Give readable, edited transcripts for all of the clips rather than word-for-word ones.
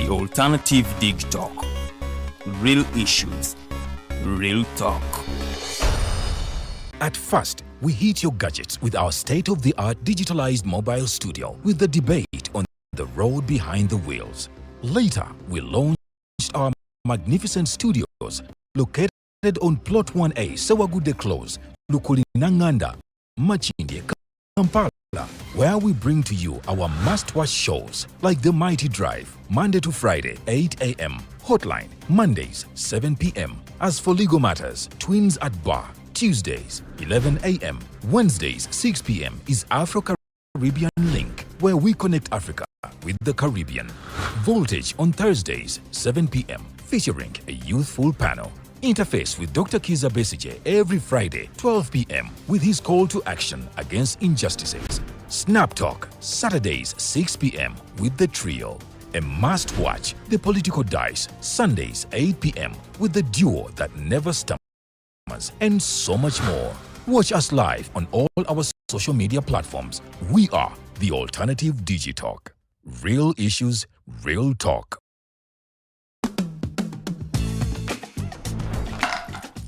The Alternative Dig Talk. Real issues, real talk. At first, we hit your gadgets with our state of the art digitalized mobile studio with the debate on the road behind the wheels. Later, we launched our magnificent studios located on Plot 1A, Sewagude Close, Lukulinanganda, Makindye, Kampala, where we bring to you our must-watch shows like The Mighty Drive, Monday to Friday, 8 a.m., Hotline, Mondays, 7 p.m. As for legal matters, Twins at Bar, Tuesdays, 11 a.m., Wednesdays, 6 p.m. is Afro Caribbean Link, where we connect Africa with the Caribbean. Voltage on Thursdays, 7 p.m., featuring a youthful panel. Interface with Dr. Kiza Besigye every Friday, 12 p.m., with his call to action against injustices. Snap Talk, Saturdays, 6 p.m., with the trio. A must watch, The Political Dice, Sundays, 8 p.m., with the duo that never stammers, and so much more. Watch us live on all our social media platforms. We are the Alternative Digitalk. Real issues, real talk.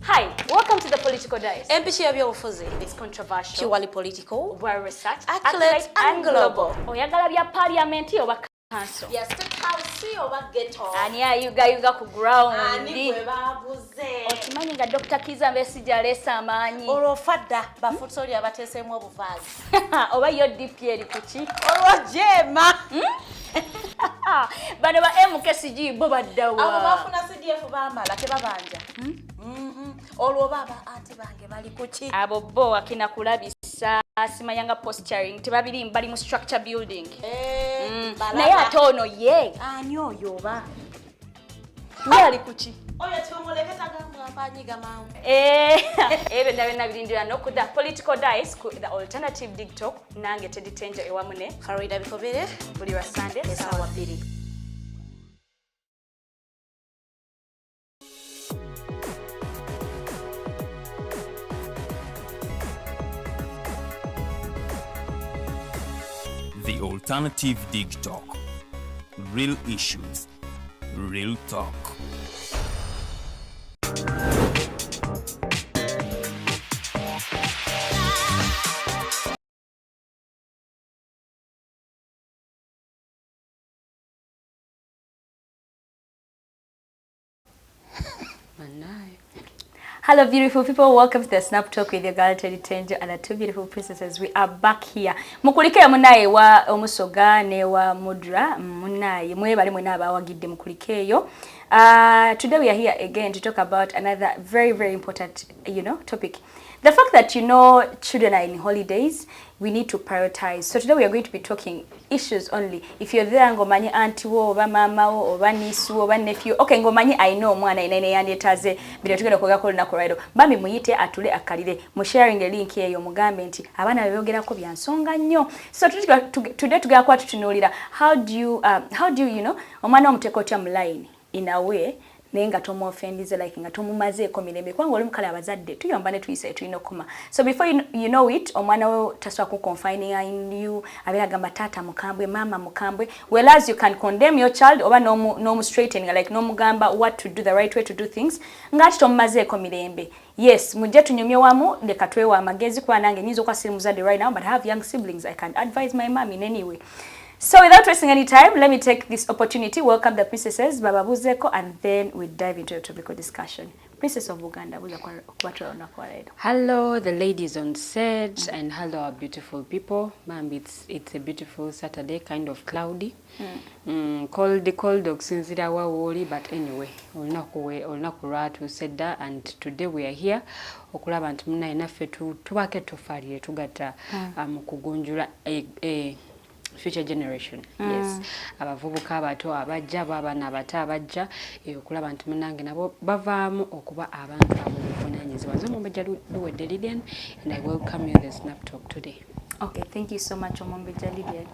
Hi, welcome to the Political Dice. Empishi y'ebyobufuzi. It's controversial, purely political, well researched, accurate and global. Oyagala bya parliament oba council? Ya State House oba ghetto? Ani ayugayuga ku ground? Ani gwe baguze? Okimanyi nga Dr. Kiza Besigye aleese amaanyi. Olwo fadda bafutsoli abateeseemu obuvaazi. Oba yo DP eri kuki? Olwo jeema. Bano ba MKCG bo baddawa? Abo bafuna CDF baamala tebabanja. Olwo oba aba anti bange bali kuki? Abo bo akina kulabisa simanyanga posturing tebabiri bali mu structure building. Balaba. Naye ate ono ye. Ani oyo oba? Ye ali kuki? Oyo tumuleke tagambwa mpanyiga mangu. Ebyo byonna byonna birindira n'okudda Political Dice ku The Alternative Dig Talk nange Teddy Tenjo ewamu ne Farida Bikobere buli lwa Sunday essaawa 2. The Alternative Dig Talk. Real issues, real talk. Hello beautiful people, welcome to the Snap Talk with your girl Teddy Tenjo and the two beautiful princesses. We are back here. Mukulike munaye wa Omusoga ne wa Mudra munaye mwebale mwena abawagidde mukulikeeyo. Today we are here again to talk about another very, very important topic. The fact that children are in holidays, we need to prioritize. So today we are going to be talking issues only. If you're there ngomanyi auntie wo oba mama wo oba niece wo oba nephew, okay, ngomanyi I know omwana ina yandyetaaze bino tugenda kwogako olunaku lwaleero. Bambi muyite atule akalire, mu sharing a link eyo mugambe nti abaana bebyogerako bya nsonga nnyo. So today tugenda kuba tutunuulira how do you omwana omuteeka otya mu line in a way naye nga tomuoffendize, like nga tomumazeeko mirembe, kubanga oli mukale abazadde tuyomba ne tuyisa tulina okukoma. So before you know it, omwana we tasobola ku confining in you, abeera agamba taata mukambwe, maama mukambwe. Whereas you can condemn your child oba n'omu straightening, like n'omugamba what to do, the right way to do things, ng'ate tomumazeeko mirembe. Yes, mujje tunyumye wamu, leka twewa amagezi, kuba nange nyinza okuba siri muzadde right now, but I have young siblings, I can advise my mom in any way. So without wasting any time, let me take this opportunity, welcome the princesses, bababuzeko, and then we dive into the topical discussion. Princess of Uganda, buza kwa olunaku lwa leero. Hello, the ladies on set, and hello, our beautiful people. Ma'am, it's a beautiful Saturday, kind of cloudy. Cold, cold okusinziira wa wooli, but anyway, olunaku lwatuuse dda, and today we are here okulaba nti munnaye naffe tubaako ettoffaali lye tugatta mu kugunjula future generation. Yes, abavubuka abato abajja, abo abaana abato abajja, okulaba nti munnange nabo bavaamu okuba abantu ab'obuvunaanyizibwa. Nze Omumbejja Luwedde Lilian, and I welcome you in the Snap Talk today. Okay, thank you so much, Omumbejja Lilian.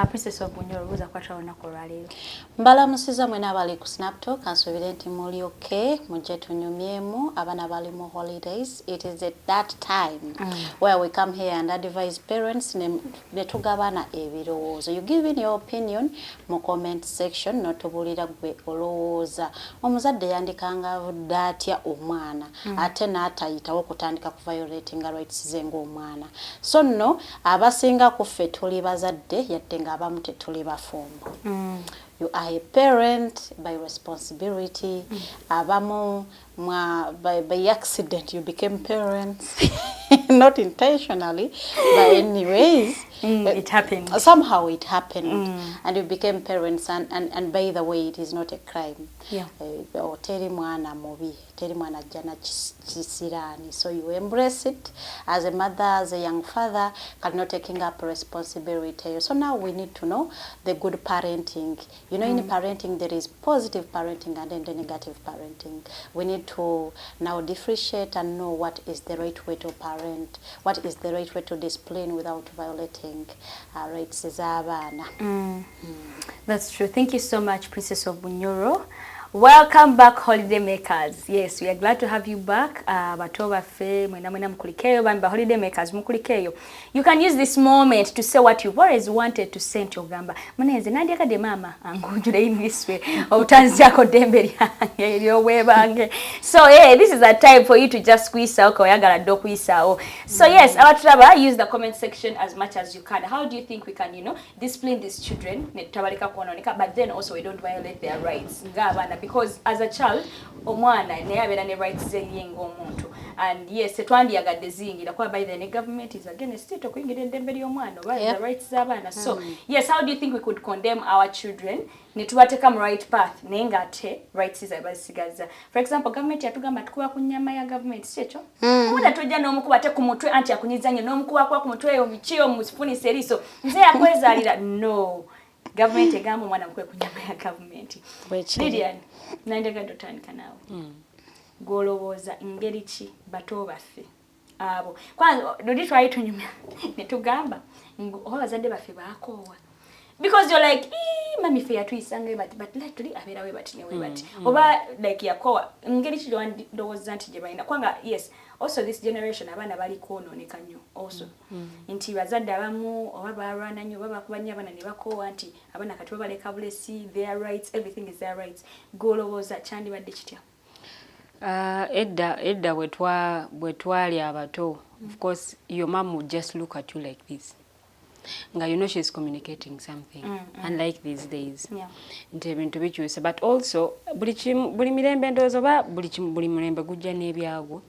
Princess of Bunyoro, olubuuza kwata olunaku olwaleero. Mbalamusiza mwena abali ku Snaptalk. Nsuubire nti muli okay. Mujje tunyumyemu. Abaana bali mu holidays. It is at that time where we come here and advise parents ne tugabana ebirowoozo. You give in your opinion mu comment section, n'otubuulira gwe olowooza omuzadde yandikangavudde atya omwana ate n'atayitawo okutandika ku violating rights ze ng'omwana. So nno abasinga ku ffe tuli bazadde, yadde ng'abamu tetuli bafumbo. You are a parent by responsibility. Abamu mwa by accident you became parents, not intentionally, but anyways, It happened. Somehow it happened and you became parents, and by the way, it is not a crime. Oh, teri mwana mubi, teri mwana ajja na kisiraani. So you embrace it as a mother, as a young father, but not taking up responsibility. So now we need to know the good parenting. In parenting there is positive parenting and then the negative parenting. We need to now differentiate and know what is the right way to parent, what is the right way to discipline without violating rights z'abaana. That's true. Thank you so much, Princess of Bunyoro. Welcome back, holiday makers. Yes, we are glad to have you back. Bato baffe, mwena mwena mukulikeyo, bambi ba holiday makers mukulikeyo. You can use this moment to say what you've always wanted to say, nti ogamba, "Munenze nandyagadde maama angunjule in this way. Obutanzijako ddembe lyange ery'obwebange." So hey, this is a time for you to just kuyisaawo k'oyagala dde okuyisaawo. So yes, abatulaba, use the comment section as much as you can. How do you think we can discipline these children ne tutabaleka kwonooneka, but then also we don't violate their rights ng'abaana? Because as a child, omwana naye abeera ne rights ze ye ng'omuntu, and yes, tetwandiyagadde ziyingira kuba by the government is against it, okuyingira eddembe ly'omwana oba the rights z'abaana. So yes, how do you think we could condemn our children ne tubateeka mu right path, naye ng'ate rights zaabwe bazisigaza? For example, government yatugamba tukuba ku nnyama ya government, si ekyo? Omwana tojja n'omukuba ate ku mutwe anti akunyiza nnyo, n'omukubakuba ku mutwe biki, omufunisa eriiso, nze yakwezaalira. No, gavumenti egamba omwana mukube ku nnyama ya gavumenti. Lilian, nandyagadde otandika naawe. Gw'olowooza ngeri ki bato baffe abo? Kwanza luli twali tunyumya ne tugamba oba abazadde baffe baakoowa, because you're like, "Ii, mami ffe yatuyisanga bati, but lately abeera we bati ne we bati." Oba like yakoowa, ngeri ki gyewandowooza nti gye balina? Kubanga yes, also this generation abaana bali kwonooneka nnyo also, nti bazadde abamu oba balwana nnyo oba bakuba nnyo abaana ne bakoowa, nti abaana kati babaleka bulesi, their rights, everything is their rights. Gw'olowooza kyandibadde kitya? Edda bwe twali abato, of course your mom would just look at you like this nga you know she's communicating something, unlike these days nti ebintu bikyuse. But also buli kimu, buli mirembe, ndowooza oba buli kimu, buli mulembe gujja n'ebyagwo,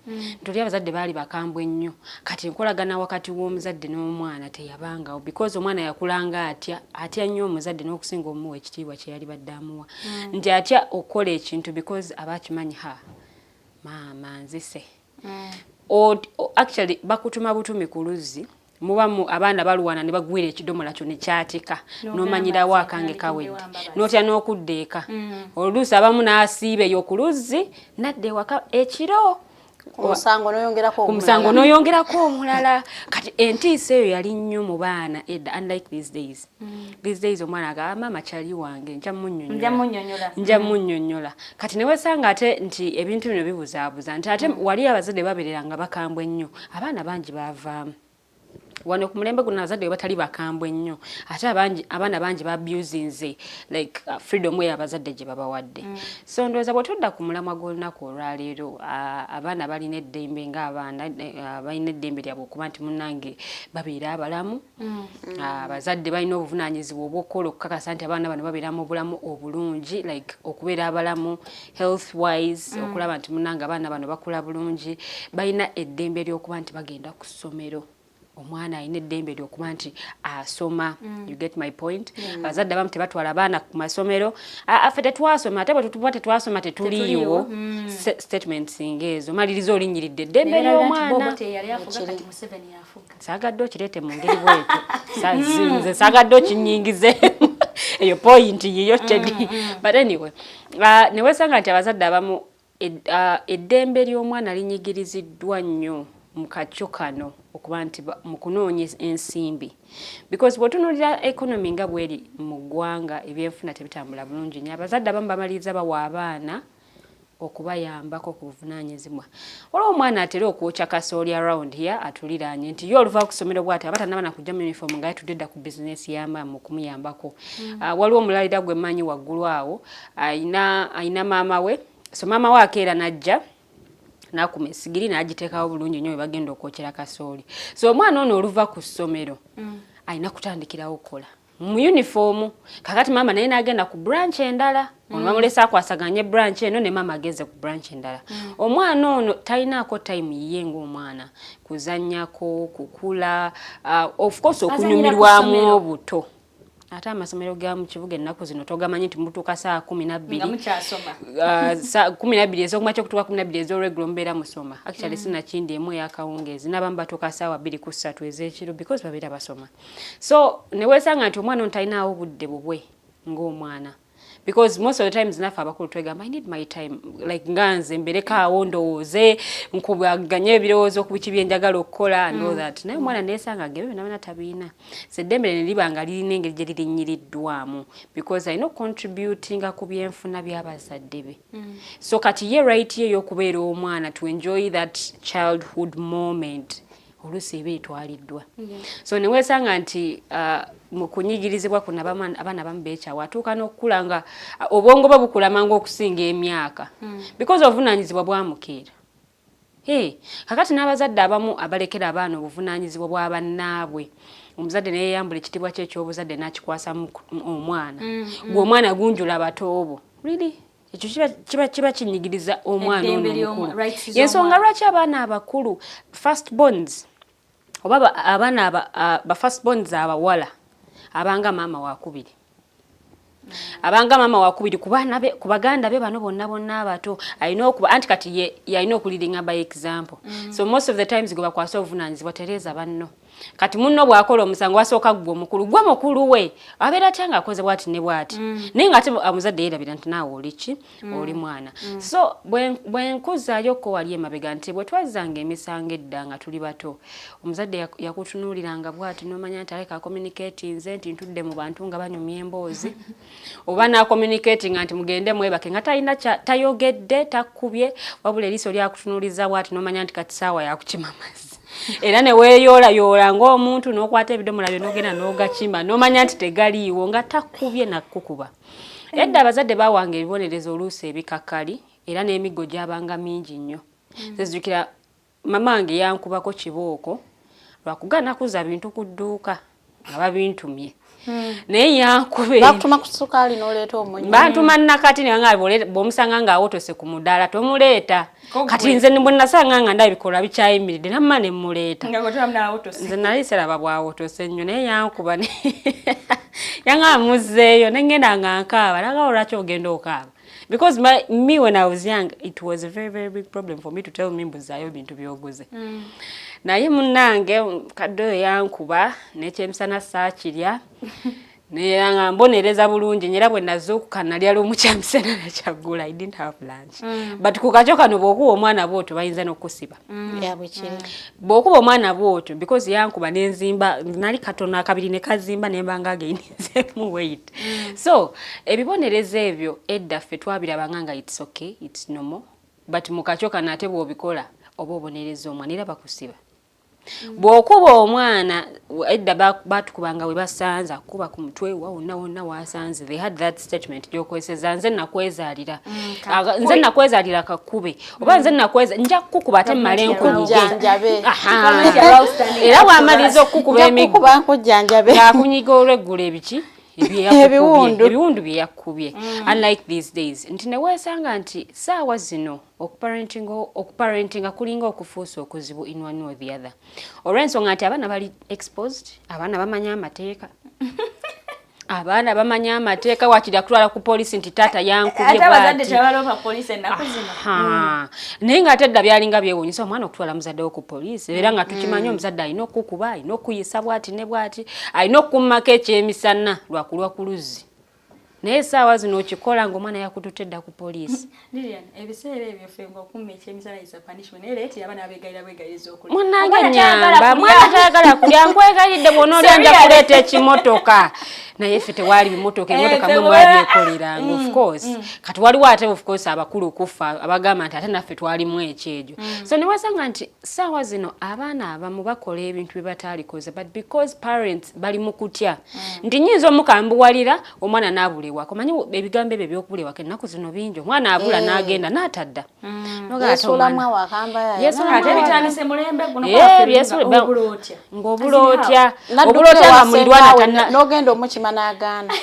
nti oli abazadde baali bakambwe nnyo, kati enkolagana wakati w'omuzadde n'omwana teyabangawo, because omwana yakulanga atya, atya nnyo omuzadde n'okusinga omuwa ekitiibwa kye yali badde amuwa, nti atya okukola ekintu because aba akimanyi, "Ha, maama nzise." Actually bakutuma butumi ku luzzi, muba mu abaana balwana ne bagwira ekidomola kyo ne kyatika, n'omanyirawo akange kawedde, n'otya n'okudda eka. Oluusi abamu n'asiiba eyo ku luzzi nadda ewaka ekiro. Ku musango n'oyongerako. Ku musango n'oyongerako omulala. Kati entiisa eyo yali nnyo mu baana edda, unlike these days. These days omwana agamba, "Maama kyali wange, nja munnyonnyola, nja munnyonnyola." Kati ne wesanga ate nti ebintu bino bibuzaabuza, nti ate wali abazadde babeerera nga bakambwe nnyo, abaana bangi baavaamu. Wano ku mulembe guno abazadde we batali bakambwe nnyo, ate abaana bangi babusinze like freedom eyo abazadde gye babawadde. So ndowooza bwe tudda ku mulamwa gw'olunaku olwaleero, abaana balina eddembe ng'abaana, balina eddembe lyabwe okuba nti munnange babeera abalamu. Abazadde balina obuvunaanyizibwa obw'okukola okukakasa nti abaana bano babeera mu bulamu obulungi, like okubeera abalamu health wise, okulaba nti munnange abaana bano bakula bulungi. Balina eddembe ly'okuba nti bagenda ku ssomero, omwana alina eddembe lyokuba nti asoma. You get my point? Abazadde abamu tebatwala abaana ku masomero. "Affe tetwasoma, ate bwe tutuba tetwasoma tetuliiwo." Statements ng'ezo maliriza olinnyiridde eddembe ly'omwana. Saagadde okireete mu ngeri bwetyo. Nze saagadde okinyingize eyo point yiyo, Teddy. But anyway, ne wesanga nti abazadde abamu eddembe ly'omwana linyigiriziddwa nnyo. Mu kakyo kano okuba nti mu kunoonya ensimbi, because bw'otunuulira economy nga bweri mu ggwanga, ebyenfuna tebitambula bulungi nnyo. Abazadde abamu bamaliriza bawa abaana okubayambako ku buvunaanyizibwa. Waliwo omwana atera okwokya kasooli around here atuliraanye, nti ye oluva ku ssomero bw'ati aba tannaba nakujja mu uniform nga yatudde dda ku bizinesi y'amaama okumuyambako. Waliwo omulalira gwe mmanyi waggulu awo, ayina maama we. So maama we akeera n'ajja n'akuma esigiri n'agiteekawo bulungi nnyo we bagenda okwokyera kasooli. So omwana ono oluva ku ssomero, alina kutandikirawo okukola mu uniform. Kakati maama naye n'agenda ku branch endala ono bamulese akwasaganye branch eno ne maama agenze ku branch endala. Omwana ono talinaako time yiye ng'omwana kuzannyako, kukula, of course okunyumirwamu obuto. Ate amasomero ga mu kibuga ennaku zino togamanyi nti mutuuka saa 12, 12 ez'okumakya okutuuka 12 ez'olweggulo mubeera musoma. Actually sinakindi emu eyakawungeezi, n'abamu batuuka saawa 2 ku 3 ez'ekiro because babeera basoma. So neweesanga nti omwana ono talinaawo budde bubwe ng'omwana, because most of the times naffe abakulu twegamba, "I need my time," like nga nze mberekaawo ndowooze, nkubaganye ebirowoozo ku biki byenjagala okukola and all that. Naye omwana neesanga nga ebyo byonna byonna tabiina. So eddembe lye liba nga lirina engeri gye lirinyiriddwamu because alina okucontributinga ku byenfuna by'abazadde be. So kati ye right ye ey'okubeera omwana, to enjoy that childhood moment, oluusi eba etwaliddwa. So neweesanga nti mu kunyigirizibwa kuno abaana abamu beekyawa, atuuka n'okukula nga obwongo bwe bukula mangu okusinga emyaka, because obuvunaanyizibwa bwamukeera. Hey, kakati n'abazadde abamu abalekera abaana obuvunaanyizibwa bwa bannaabwe, omuzadde neyeyambula ekitiibwa kye eky'obuzadde n'akikwasa omwana. Gwe omwana gunjula batoobo, really ekyo kiba kinyigiriza omwana ono omukulu. Yensonga lwaki abaana abakulu, first borns, oba abaana ba first borns abawala, abanga maama wakubiri, abanga maama wakubiri ku baana be, ku baganda be bano bonna bonna abato, alina okuba anti kati ye yalina okuleadinga by example. So most of the times gwe bakwasa obuvunaanyizibwa, tereeza banno. Kati munno bw'akola omusango wasooka ggwe omukulu, gwe mukulu we abeera atya ng'akoze bw'ati ne bw'ati? Naye ng'ate omuzadde yeerabira nti naawe oli ki? Oli mwana. So bwe nkuzaayokko wali emabega nti bwe twazzanga emisango edda nga tuli bato, omuzadde yakutunuuliranga bw'ati n'omanya nti aleka acommunicatinze nti ntudde mu bantu nga banyumya emboozi, oba n'acommunicatinga nti mugende mwebake, nga talina tayogedde, takubye, wabula eriiso lyakutunuuliza bw'ati n'omanya nti kati saawa yakukima mazzi. Era ne weeyoolayoola ng'omuntu n'okwata ebidomola byo n'ogenda n'ogakima n'omanya nti tegaliiwo, nga takubye nakkukuba. Edda abazadde baawanga ebibonerezo oluusi ebikakali, era n'emiggo gyabanga mingi nnyo. Nzijukira mama wange yankubako kibooko lwakugaana kuza bintu ku dduuka nga babintumye. Naye yankube Bakutuma ku sukaali n'oleeta omunyo. Bantuma nakati nga bw'omusanga ng'awotose ku mudaala tomuleeta. Kati nze bwe nasanga nga ndaba ebikolwa bikyayimiridde, namma ne muleeta. Nze nali seraba bwawotose nnyo, naye yankuba, yangamba muzzeeyo, ne ngenda nga nkaaba. Nagamba, "Lwaki ogenda okaaba?" Because me when I was young, it was a very very big problem for me to tell me mbuzaayo ebintu by'oguze. Naye munnange kadde oyo yankuba n'ekyemisana saakirya, naye nga mbonereza bulungi. Era bwe nazuukuka nalya lumu kyamisana nakyaggula. I didn't have lunch. But ku kakyo kano bw'okuba omwana bwotyo bayinza n'okukusiba. Bw'okuba omwana bwotyo, because yankuba nenzimba, nali katono akabiri ne kazimba nembanga againinzemu weight. So ebibonerezo ebyo edda ffe twabirabanga nga it's okay, it's normal, but mu kakyo kano ate bw'obikola oba obonereza omwana era bakusiba. Bw'okuba omwana edda batukubanga we basanze, akuba ku mutwe wa wonna wonna wasanze. They had that statement gy'okozeseza, "Nze nakwezaalira, nze nakwezaalira, kakube," oba "Nze nakweza, nja kukuba ate mmale nkunyige." Era bw'amaliriza okukuba emiggo ng'akunyiga olweggulo ebiki ebiwundu bye yakubye. Unlike these days nti neweesanga nti saawa zino okuparentinga kulinga okufuusa okuzibu in one or the other, olw'ensonga nti abaana bali exposed, abaana bamanya amateeka, abaana bamanya amateeka. Wakiri akutwala ku polisi nti taata yankubye. Naye ng'ate edda byalinga byewuunyisa omwana okutwala muzadde wo ku poliisi, era nga tukimanyi omuzadde alina okukuba, alina okuyisa bwati ne bwati, alina okummako ekyemisana lwakulwa ku luzzi. Naye essaawa zino okikola ng'omwana yakututte dda ku poliisi. Lilian, ebiseera ebyo ffe ng'okumma ekyemisana is a punishment. Naye leero abaana babeegayirira bwegayiriza okulya. Munnange Omwana tayagala nyamba kulya. Mwana tayagala kulya, nkwegayiridde, bw'onoolya nja Sorry. kuleeta ekimotoka. Naye ffe tewaali bimotoka, emotoka ffe mwe mwabyekoleranga. Of course kati waliwo ate, of course, abakulu kufa abagamba nti ate naffe twalimu ekyejo. So newasanga nti saawa zino abaana abamu bakola ebintu bye bataalikoze, but because parents bali mu kutya nti nyinza omukambuwalira omwana n'abula ewaka. Omanyi ebigambo ebyo ebyokubula ewaka ennaku zino bingi, omwana abula n'agenda n'atadda. N'ogamba ate Yesuulamu omwana- awakamba. Yesuulamu Ate bitandise mulembe guno. Obula otya? Ng'obula otya? Obula otya nga mulirwana tanna N'ogenda omukima n'agaana.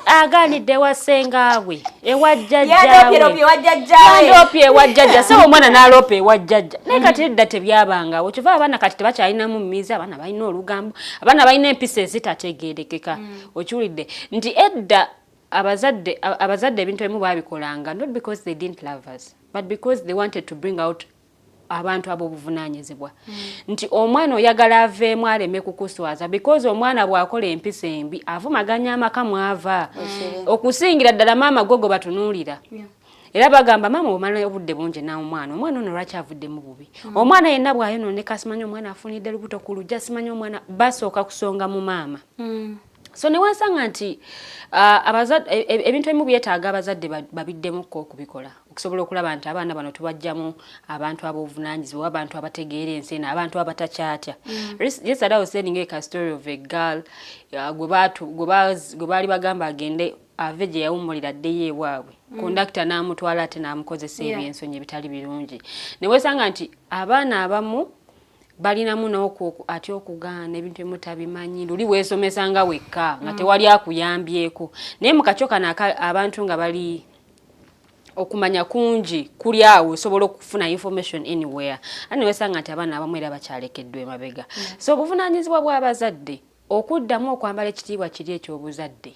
Agaanidde ewa ssengaabwe, ewa Yandopye ewa jjajjaawe. Yandopye ewa jjajja. Se omwana n'aloopa ewa jjajja. Naye kati edda tebyabangawo. Kyova abaana kati tebakyalinamu mmizi, abaana balina olugambo, abaana balina empisa ezitategeerekeka. Okiwulidde nti edda abazadde ebintu ebimu baabikolanga not because they didn't love us, but because they wanted to bring out abantu ab'obuvunaanyizibwa, nti omwana oyagala aveemu aleme kukuswaza, because omwana bw'akola empisa embi avumaganya amaka mwava, okusingira ddala maama gwe gwe batunuulira. Era bagamba maama omala obudde bungi n'omwana, omwana ono lwaki avuddemu bubi? Omwana yenna bw'ayonooneka, simanyi omwana afunidde lubuto ku lujja, simanyi omwana, basooka kusonga mu maama. So newasanga nti ebintu ebimu byetaaga abazadde babiddemukko okubikola okusobola okulaba nti abaana bano tubajjamu abantu ab'obuvunaanyizibwa, abantu abategeera ensi eno, abantu abatakyatya. Yesterday I was telling a story of a girl gwe baali bagamba agende ave gye yawummulira addeyo ewaabwe. Kondakita n'amutwala ate n'amukozesa ebyensonyi ebitali birungi. Newesanga nti abaana abamu balinamu n'okwo atya okugaana ebintu ebimu, tabimanyi. Luli weesomesanga wekka nga tewali akuyambyeko, naye mu kakyo kano abantu nga bali okumanya kungi kuli awo, osobola okufuna information anywhere, ate newesanga nti abaana abamu era bakyalekeddwa emabega. So obuvunaanyizibwa bw'abazadde okuddamu okwambala ekitiibwa kiri eky'obuzadde,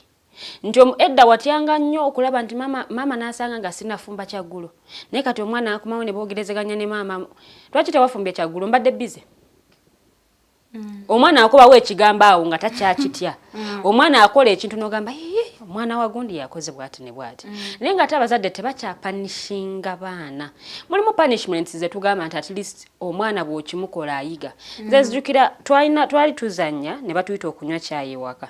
nti edda watyanga nnyo okulaba nti maama n'asanga nga sinafumba kyaggulo, naye kati omwana akomawo ne boogerezeganya ne maama, "Lwaki tewafumbye kyaggulo?" "Mbadde busy." Omwana akubawo ekigambo awo nga takyakitya. Omwana akola ekintu n'ogamba, "Ii, omwana wa gundi yakoze bwati ne bwati." Naye nga ate abazadde tebakyapunishinga baana. Mulimu punishments zetugamba nti at least omwana bw'okimukola ayiga. Nze nzijukira twali tuzannya ne batuyita okunywa kyayi ewaka.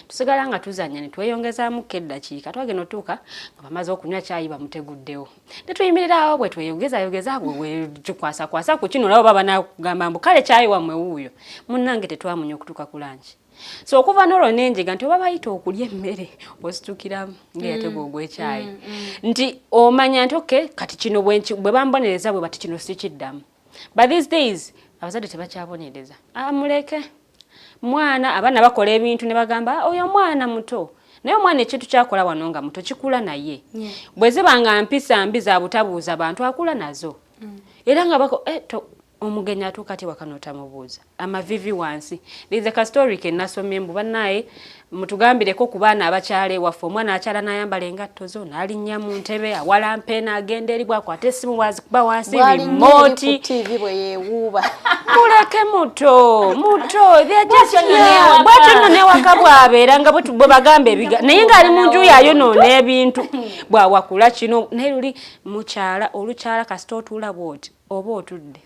Tusigala nga tuzannya ne tweyongezaamuko eddakiika, twagenda otuuka nga bamaze okunywa kyayi, bamuteguddewo, ne tuyimirira awo bwe tweyogezayogeza bwe tukwasakwasa ku kino, olaba baba nakugamba mbu kale kyayi wammwe wuuyo. Munnange, tetwamunya okutuuka ku lunch. So okuva nolwo nenjega nti oba bayita okulya emmere ositukiramu ng'eyatega ogw'ekyayi, nti omanya nti okay, kati kino bwe bambonereza bwe bati, kino sikiddamu. But these days abazadde tebakyabonereza, amuleke mwana. Abaana bakola ebintu ne bagamba, "Ah, oyo mwana muto." Naye omwana ekintu kyakola wano nga muto kikula naye. Bwe ziba nga mpisa mbi za butabuuza bantu, akula nazo. Era nga bako omugenyi atuuka ati waka n'otamubuuza, amavivi wansi. There's a story ke nasomye mbu bannaye mutugambireko ku baana abakyala ewaffe, omwana akyala n'ayambala engatto zo n'alinnya mu ntebe, awalampe n'agenda eri, bwakwata essimu bwazikuba wansi, Bwalinnya eri ku remote. TV bwe yeewuuba. Muleke, muto muto. They are just Bw'atyo nno young. n'ewaka. Bw'atyo nno n'ewaka bw'abeera nga bwe bagamba ebiga, naye ng'ali mu nju yayonoona ebintu bw'awakula kino. Naye luli mukyala olukyala kasita otuula bw'oti oba otudde.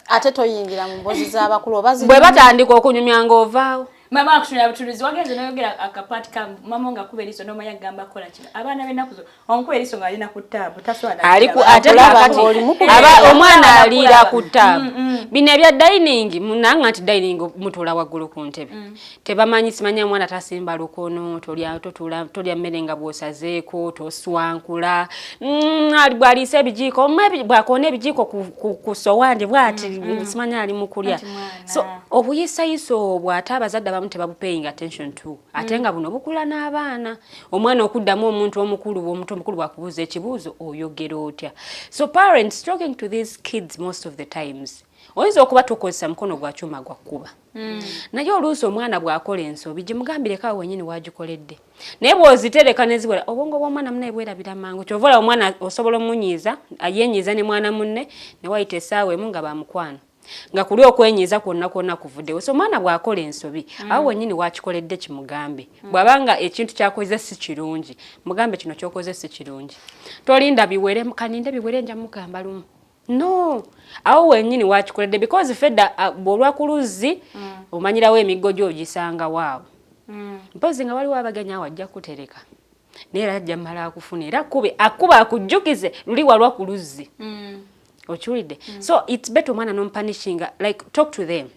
Ate toyingira mu mboozi z'abakulu oba bwe batandika okunyumya ng'ovaawo. Mama akutunula butunuzi, wagenze noyogera akapaati ka mama nga kuba eriiso n'omanya kugamba kola kino. Abaana b'ennaku zo omukuba eriiso ng'alina ku taabu, tasobola na Ali ku kulaba. ate Akulaba kakati ng'oli mukulaba. aba omwana aliira ku taabu. Bino ebya dining, munanga nti dining mutuula waggulu ku ntebe, tebamanyi. Simanya omwana tasimba lukono, tolya totuula, tolya mmere nga bw'osazeeko, toswankula. Bw'aliisa ebijiiko, bw'akoona ebijiiko ku sowaani bw'ati, simanya ali mu kulya. Anti mwana. So obuyisayisa obwo ate abazadde abamu tebabupaying attention to, ate nga buno bukula n'abaana. Omwana okuddamu omuntu omukulu, omuntu omukulu bwakubuuza ekibuuzo oyogera otya? So parents talking to these kids, most of the times oyinza okuba tokozesa mukono gwa kyuma gwa kkuba, naye oluusi omwana bw'akola ensobi gimugambireko awo wenyini wagikoledde. Naye bw'ozitereka neziwera, obwongo bw'omwana munaye bwerabira mangu. Kyova olaba omwana osobola omunyiiza, yenyiiza ne mwana munne, ne wayita essaawa emu nga bamukwano. Nga kuli okwenyiiza kwonna kwonna kuvuddewo. So omwana bw'akola ensobi, awo wennyini wakikoledde kimugambe. Bw'abanga ekintu kyakoze si kirungi, mugambe, "Kino kyokoze si kirungi." Tolinda biwere, "Kaninde biwere, nja mugamba lumu." No, awo wennyini wakikoledde, because fedda bw'olwa ku luzzi omanyirawo emiggo gyo ogisangawo awo. Mpozi nga waliwo abagenyi, awo ajja kutereka, naye era ajja mmala akufuna, era akube akuba akujjukize luli walwa ku luzzi. Okiwulidde? So it's better omwana nomupunishinga, like talk to them.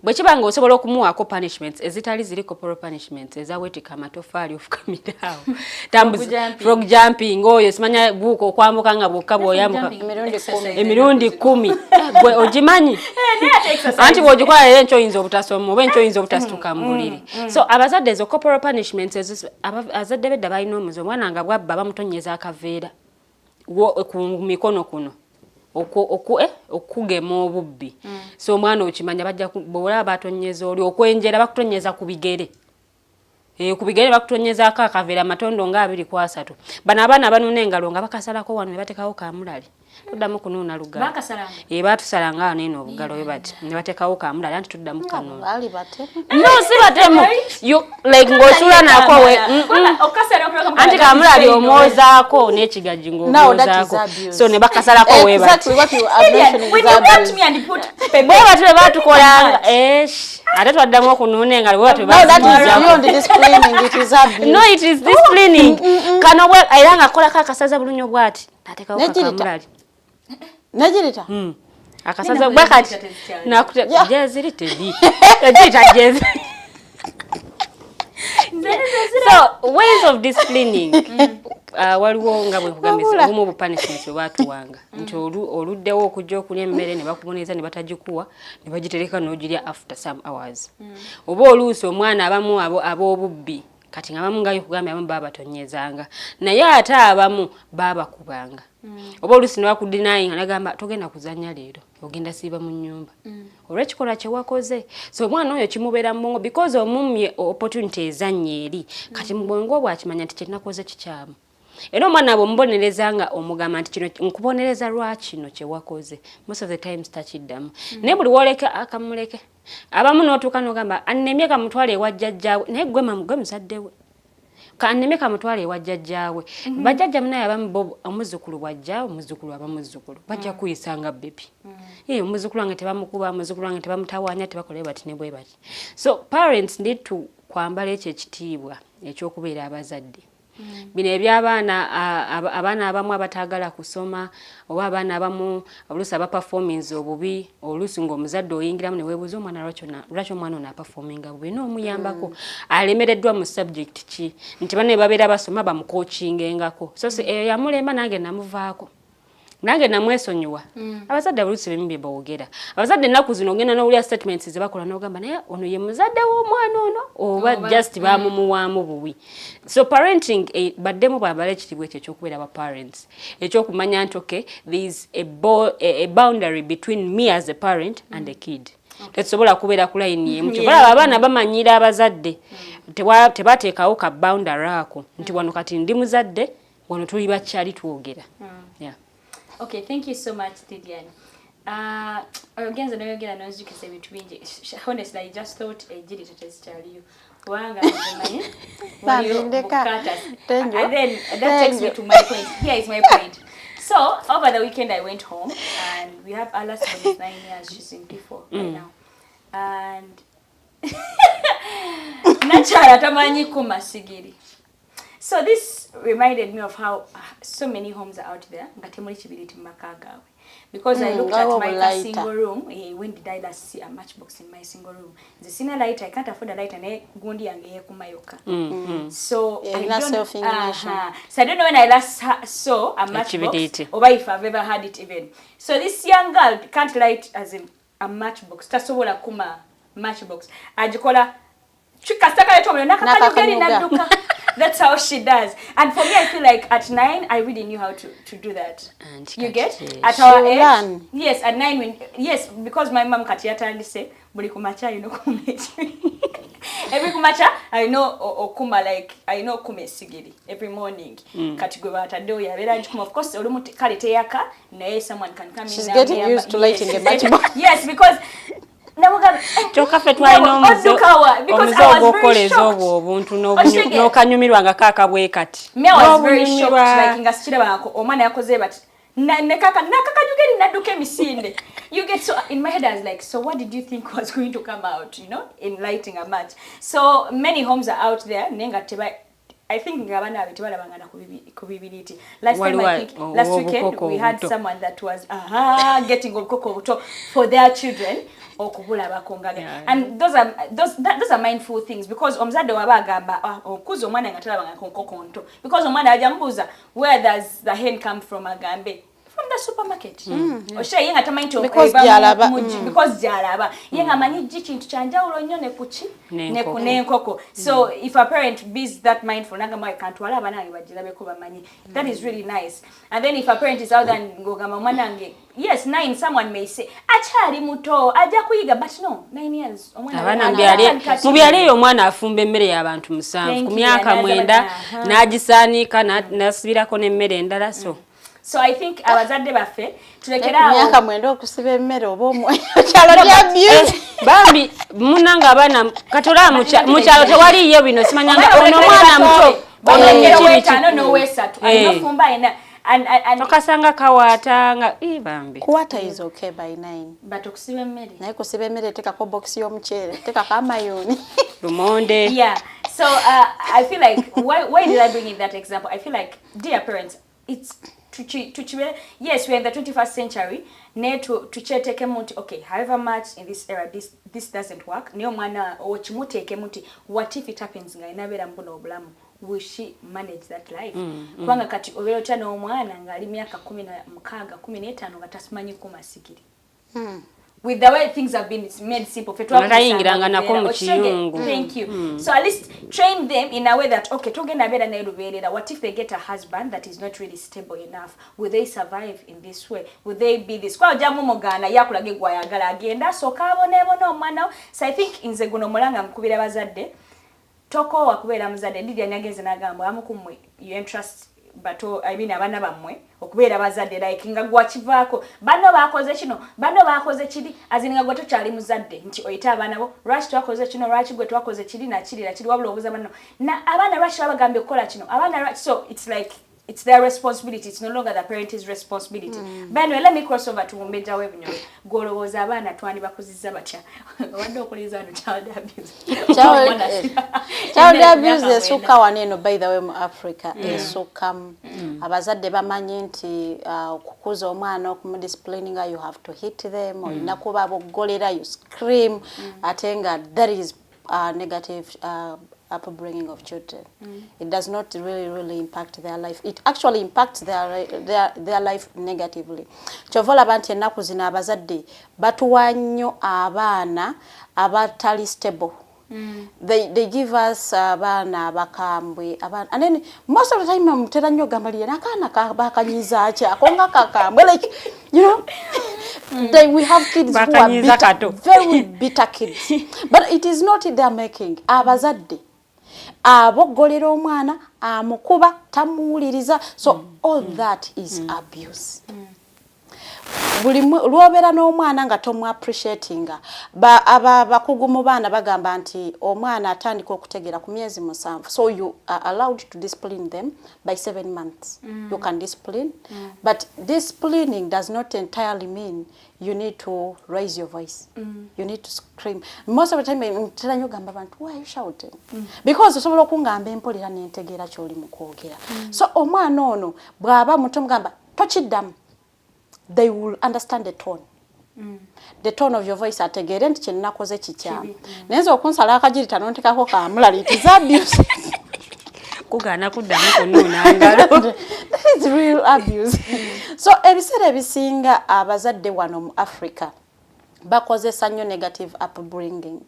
Bwe kiba nga osobola okumuwaako punishments ezitali ziri corporal punishments, ezawetika amatofaali ofukamira awo, frog jumping, oyo simanya buuka okwambuka nga bwokka bw'oyambuka emirundi 10. Emirundi 10. Gwe ogimanyi anti bw'ogikola era enkyo oyinza obutasoma oba enkyo oyinza obutasituka mu buliri. So abazadde, ezo corporal punishments ezo, abazadde bedda balina omuze, omwana nga bwabba bamutonyeza akaveera ku mikono kuno okugema obubbi. So omwana okimanya bajja bwolaba batonyeza oli okwenjera, bakutonyeza ku bigere. Ku bigere bakutonyezaako akaveera amatondo nga 23. Bano abaana banuuna engalo nga bakasalako wano ne batekawo kamulali, tuddamu kunuuna lugalo. Baatusalanga wano eno obugalo bwe bati ne batekawo kamulali, anti tuddamu kanuuna. Baali batemu. No, si batemu. You like ng'osula nako we anti kamulali omwozaako n'ekigagi ng'omwozaako, so ne bakasalako we bati. Bwe bati bwe baatukolanga, ate twaddamu okunuuna engalo bwe bati. No, it is disciplining. Kano era ng'akolako akasaza bulunyo bw'ati n'ateekawo kakamulali. Negirita. Akasaza bwe kati jeziri teri egirita jezi. So ways of disciplining, waliwo nga bwe nkugambye obumu obupunishments bwe baatuwanga nti oluddewo okujja okulya emmere ne bakuboneza ne batagikuwa ne bagitereka n'ogirya after some hours. Oba oluusi omwana abamu ab'obubbi, kati nga abamu nga kugambye, abamu babatonyezanga, naye ate abamu babakubanga. Oba oluusi ne bakudenyinga nagamba, "Togenda kuzannya leero, ogenda siiba mu nnyumba olw'ekikolwa kye wakoze." So omwana oyo kimubeera mu bwongo because omumye opportunity ezannya eri. Kati mu bwongo bwakimanya nti kyenakoze kikyamu. Era omwana bw'omubonereza nga omugamba nti, "Kino nkubonereza lwa kino kye wakoze," most of the times takiddamu. Naye buli woleka akamuleke, abamu n'otuuka n'ogamba, "Annemye, kamutwale ewa jjajjaawe." Naye gwe mamu, gwe muzadde we, kannemye kamutwale ewa jjajjaawe. Bajjajja munaye abamu bo omuzzukulu bw'ajja, omuzzukulu aba muzzukulu, bajja kuyisa nga baby. Omuzzukulu wange tebamukuba, omuzzukulu wange tebamutawaanya, tebakola bati ne bwe bati. So parents need to kwambala ekyo ekitiibwa ekyokubeera abazadde. Bino ebyabaana, abaana abamu abataagala kusoma, oba abaana abamu oluusi abaperforminze obubi, oluusi ng'omuzadde oyingiramu ne weebuuza omwana lwaki omwana ono aperforminga bubi, n'omuyambako alemereddwa mu subject ki, nti banne babeera basoma bamucoachingengako. So si eyo yamulema, nange namuvaako, nange namwesonyiwa. Abazadde oluusi bimu bye boogera, abazadde ennaku zino ogenda n'owulira statements ze bakola n'ogamba, "Naye ono ye muzadde w'omwana ono oba just bamumuwaamu buwi?" So parenting, baddemu bambale ekitiibwa ekyo ekyokubeera ba parents, ekyokumanya nti okay, there is a boundary between me as a parent and a kid. Tetusobola kubeera ku layini emu. Kyobalaba abaana bamanyira abazadde, tebateekawo ka boundary ako nti wano kati ndi muzadde, wano tuli bakyali twogera. Yeah. Okay, thank you so much, Didian. Ogenze noyogera nonzijukisa ebintu bingi. Honestly, I just thought ejiri tezikyaliyo kubanga nzimanyi waliyo bukatas. And then that takes me to my point. Here is my point. So over the weekend I went home and we have Alice when is 9 years. She's in P4 right now. And nakyala tamanyi kuma sigiri. So this reminded me of how so many homes are out there nga temuli kibiriti mu maka gaabwe. Because I looked at Waliwo my bulighter. Single room, when did I last see a matchbox in my single room? Nze sina lighter, I can't afford a lighter, naye gundi yange yeekuma yokka. So Yeah, I erina don't, self-ignition. So I don't know when I last saw a matchbox Ekibiriiti. or if I've ever had it even. So this young girl can't light as a matchbox. Tasobola kuma matchbox. Agikola kasita kaleeta omuliro nakakanyuga eri Nakakanyuga. Nadduka. That's how she does. And for me, I feel like at 9, I really knew how to do that. And You get? kati At our She age. learn. Yes, at 9, when, yes, because my mom kati yatandise buli ku makya alina okuma ekibiriiti. Every kumacha alina okuma, like alina okuma esigiri every morning. Kati gwe bataddewo yabeera agikuma. Of course olumu kale teyaka, naye someone can come in. She's getting used to lighting a matchbox. Yes, because namugamba, Kyokka ffe twalina omuze omuze ogw'okukola obwo obuntu n'okanyumirwa nga kaaka bwe kati. Me, I was very shocked, like nga sikirabako omwana yakoze bati nakakanyugeri nadduka emisinde. You get? So in my head I was like, "So what did you think was going to come out in lighting a match?" So many homes are out there naye nga teba, I think nga abaana babe tebalabangana ku bibiriti. Last time, I think last weekend, we had someone that was getting obukoko obuto for their children okubulabako nga and those are mindful things, because omuzadde waba agamba, ah, okuza omwana nga talabanga ku nkoko nto, because omwana ajja mubuuza, "Where does the hen come from?" Agambe, "From the supermarket." Osha ye nga tamanyi nti Because gy'alaba. Because gy'alaba ye nga amanyi gi kintu kyanjawulo nnyo ne kuki n'enkoko. So if a parent be that mindful nagamba, "Kantwale abaana bange bagirabeko bamanyi," that is really nice. And then if a parent is out there ng'ogamba, "Omwana wange," yes, 9, someone may say, "Akyali muto, ajja kuyiga," but no, 9 years omwana Abaana mu byalo eyo omwana afumba emmere y'abantu 7 ku myaka 9, n'agisaaniika, n'asibirako n'emmere endala, so So I think abazadde baffe tulekeraawo. Myaka 9 okusiba emmere oba okyalo lya abuse. Bambi munanga abaana kati olaba mu kyalo tewaliiyo bino, simanyanga ono omwana muto ono Balekera biki biki. 5 n'owesatu alina ofumba alina and Tokasanga kawaata nga ii bambi. Kuwata is okay by 9. But okusiba emmere Naye kusiba emmere, tekako box y'omuceere, tekako amayuuni. Lumonde. Yeah, so I feel like, why did I bring in that example? I feel like, dear parents, it's tukibeere, yes, we're in the 21st century, naye tukyeteekemu nti okay, however much in this era this doesn't work, naye omwana okimuteekemu nti what if it happens nga alina mu buno obulamu, will she manage that life? Kubanga kati obeera otya n'omwana ng'ali myaka 16, 15 nga tasimanyi kumasigiri with the way things have been made simple? Ffe Nga tayingiranga nako mu Okitege? kiyungu. Thank you. So at least train them in a way that, okay, togenda beera naye lubeerera. What if they get a husband that is not really stable enough? Will they survive in this way? Will they be this? Kwa ojja mumugaana yakulage gwayagala agenda asooka aboneebona omwana wo. So I think nze guno mulanga nkubira bazadde, tokoowa kubeera muzadde. Lidia nyagenze n'agamba abamu ku mmwe you entrust bato, I mean abaana bammwe okubeera bazadde, like nga gwakivaako, banno bakoze kino, banno bakoze kiri, azini nga gwe tokyali muzadde nti oyite abaana bo, "Lwaki twakoze kino? Lwaki gwe twakoze kiri nakiri nakiri?" Wabula obuuza banno na abaana, "Lwaki babagambye okukola kino?" Abaana lwaki? So it's like it's their responsibility, it's no longer the parent's responsibility. But anyway, let me cross over to Mumbejja w'Ebunyoro. Gwolowooza abaana twandibakuzizza batya? Obadde okuliza wano child abuse. Child abuse esukka wano eno, by the way, mu Africa esukkamu. Abazadde bamanyi nti okukuza omwana, okumudisciplininga, you have to hit them, olina kuba boggolera, you scream, ate nga that is negative upbringing of children. It does not really, really impact their life. It actually impacts their life negatively. Kyova olaba nti ennaku zino abazadde batuwa nnyo abaana abatali stable. They give us abaana abakambwe, abaana, and then most of the time mutera nnyo ogamba lye nakaana bakanyiza ki ako nga kakambwe, like we have kids who are bitter, very bitter kids, but it is not their making. Abazadde aboggolera omwana, amukuba, tamuwuliriza, so all that is abuse. Buli lwobeera n'omwana nga tomu appreciatinga, abakugu mu baana bagamba nti omwana atandika okutegeera ku myezi 7, so you are allowed to discipline them by 7 months. You can discipline, but disciplining does not entirely mean you need to raise your voice, you need to scream. Most of the time ntera nnyo gamba abantu, "Why are you shouting?" Because osobola okungamba empolera nentegeera kyoli mu kwogera. So omwana ono bw'aba muto mugamba, "Tokiddamu," they will understand the tone, the tone of your voice, ategeere nti kyenakoze kikyamu. Naye nze okunsala akagirita nontekako kamulali, it is abuse. Kugaana kuddamu kunuuna ngalo. That is real abuse. So ebiseera ebisinga abazadde wano mu Africa Bakozesa nnyo negative upbringing.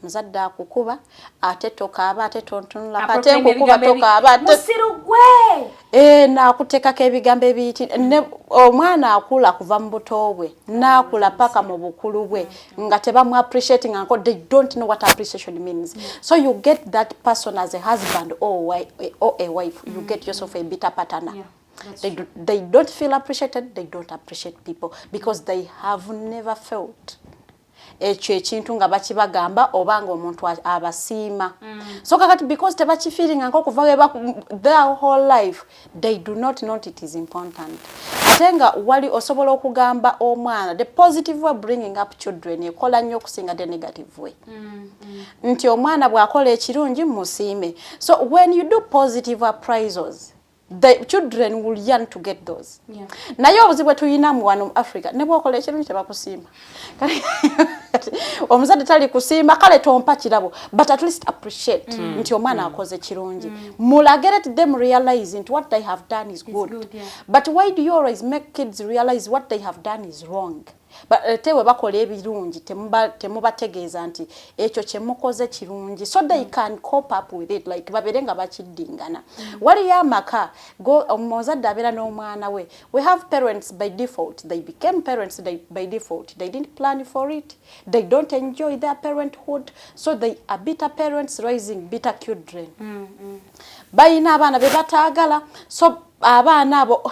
Muzadde akukuba, ate tokaaba, ate tontunulako, ate nkukuba, tokaaba, ate Musiru gwe. Naakuteekako ebigambo ebiyiti ne omwana akula kuva mu buto bwe n'akula paka mu bukulu bwe nga tebamu appreciating nko. They don't know what appreciation means. So you get that person as a husband or a wife, you get yourself a bitter partner. They don't feel appreciated, they don't appreciate people because they have never felt ekyo ekintu nga bakibagamba oba nga omuntu abasiima. So kakati because tebakifeelinga nkokuva their whole life, they do not know it is important. Ate nga wali osobola okugamba omwana, the positive way bringing up children ekola nnyo okusinga the negative way, nti omwana bw'akola ekirungi musiime. So when you do positive appraisals, the children will yearn to get those. Naye obuzibu bwe tulina mu wano mu Africa, ne bwokola ekirungi tebakusiima. Omuzadde tali kusiima, kale tompa kirabo, but at least appreciate nti omwana akoze kirungi. Mulage, let them realize nti what they have done is good. Good, yeah. But why do you always make kids realize what they have done is wrong? But ate we bakola ebirungi temubategeeza nti ekyo kyemukoze kirungi, so they can cope up with it, like babeere nga bakiddingana. Waliyo amaka omuzadde abeera n'omwana we. We have parents by default, they became parents by default. They didn't plan for it, they don't enjoy their parenthood, so they are bitter parents raising bitter children. Balina abaana be bataagala, so abaana abo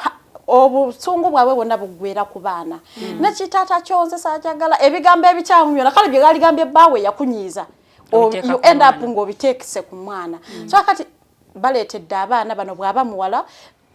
obusungu bwabwe bwonna buggwera ku baana. Nekitaata kyonze sakyagala, ebigambo ebikyamu byonna kale bye galigambye ebbaawe yakunyiiza, Obiteeka you ku end up mwana. ng'obiteekese ku mwana. So kati baleetedde abaana bano, bw'aba muwala,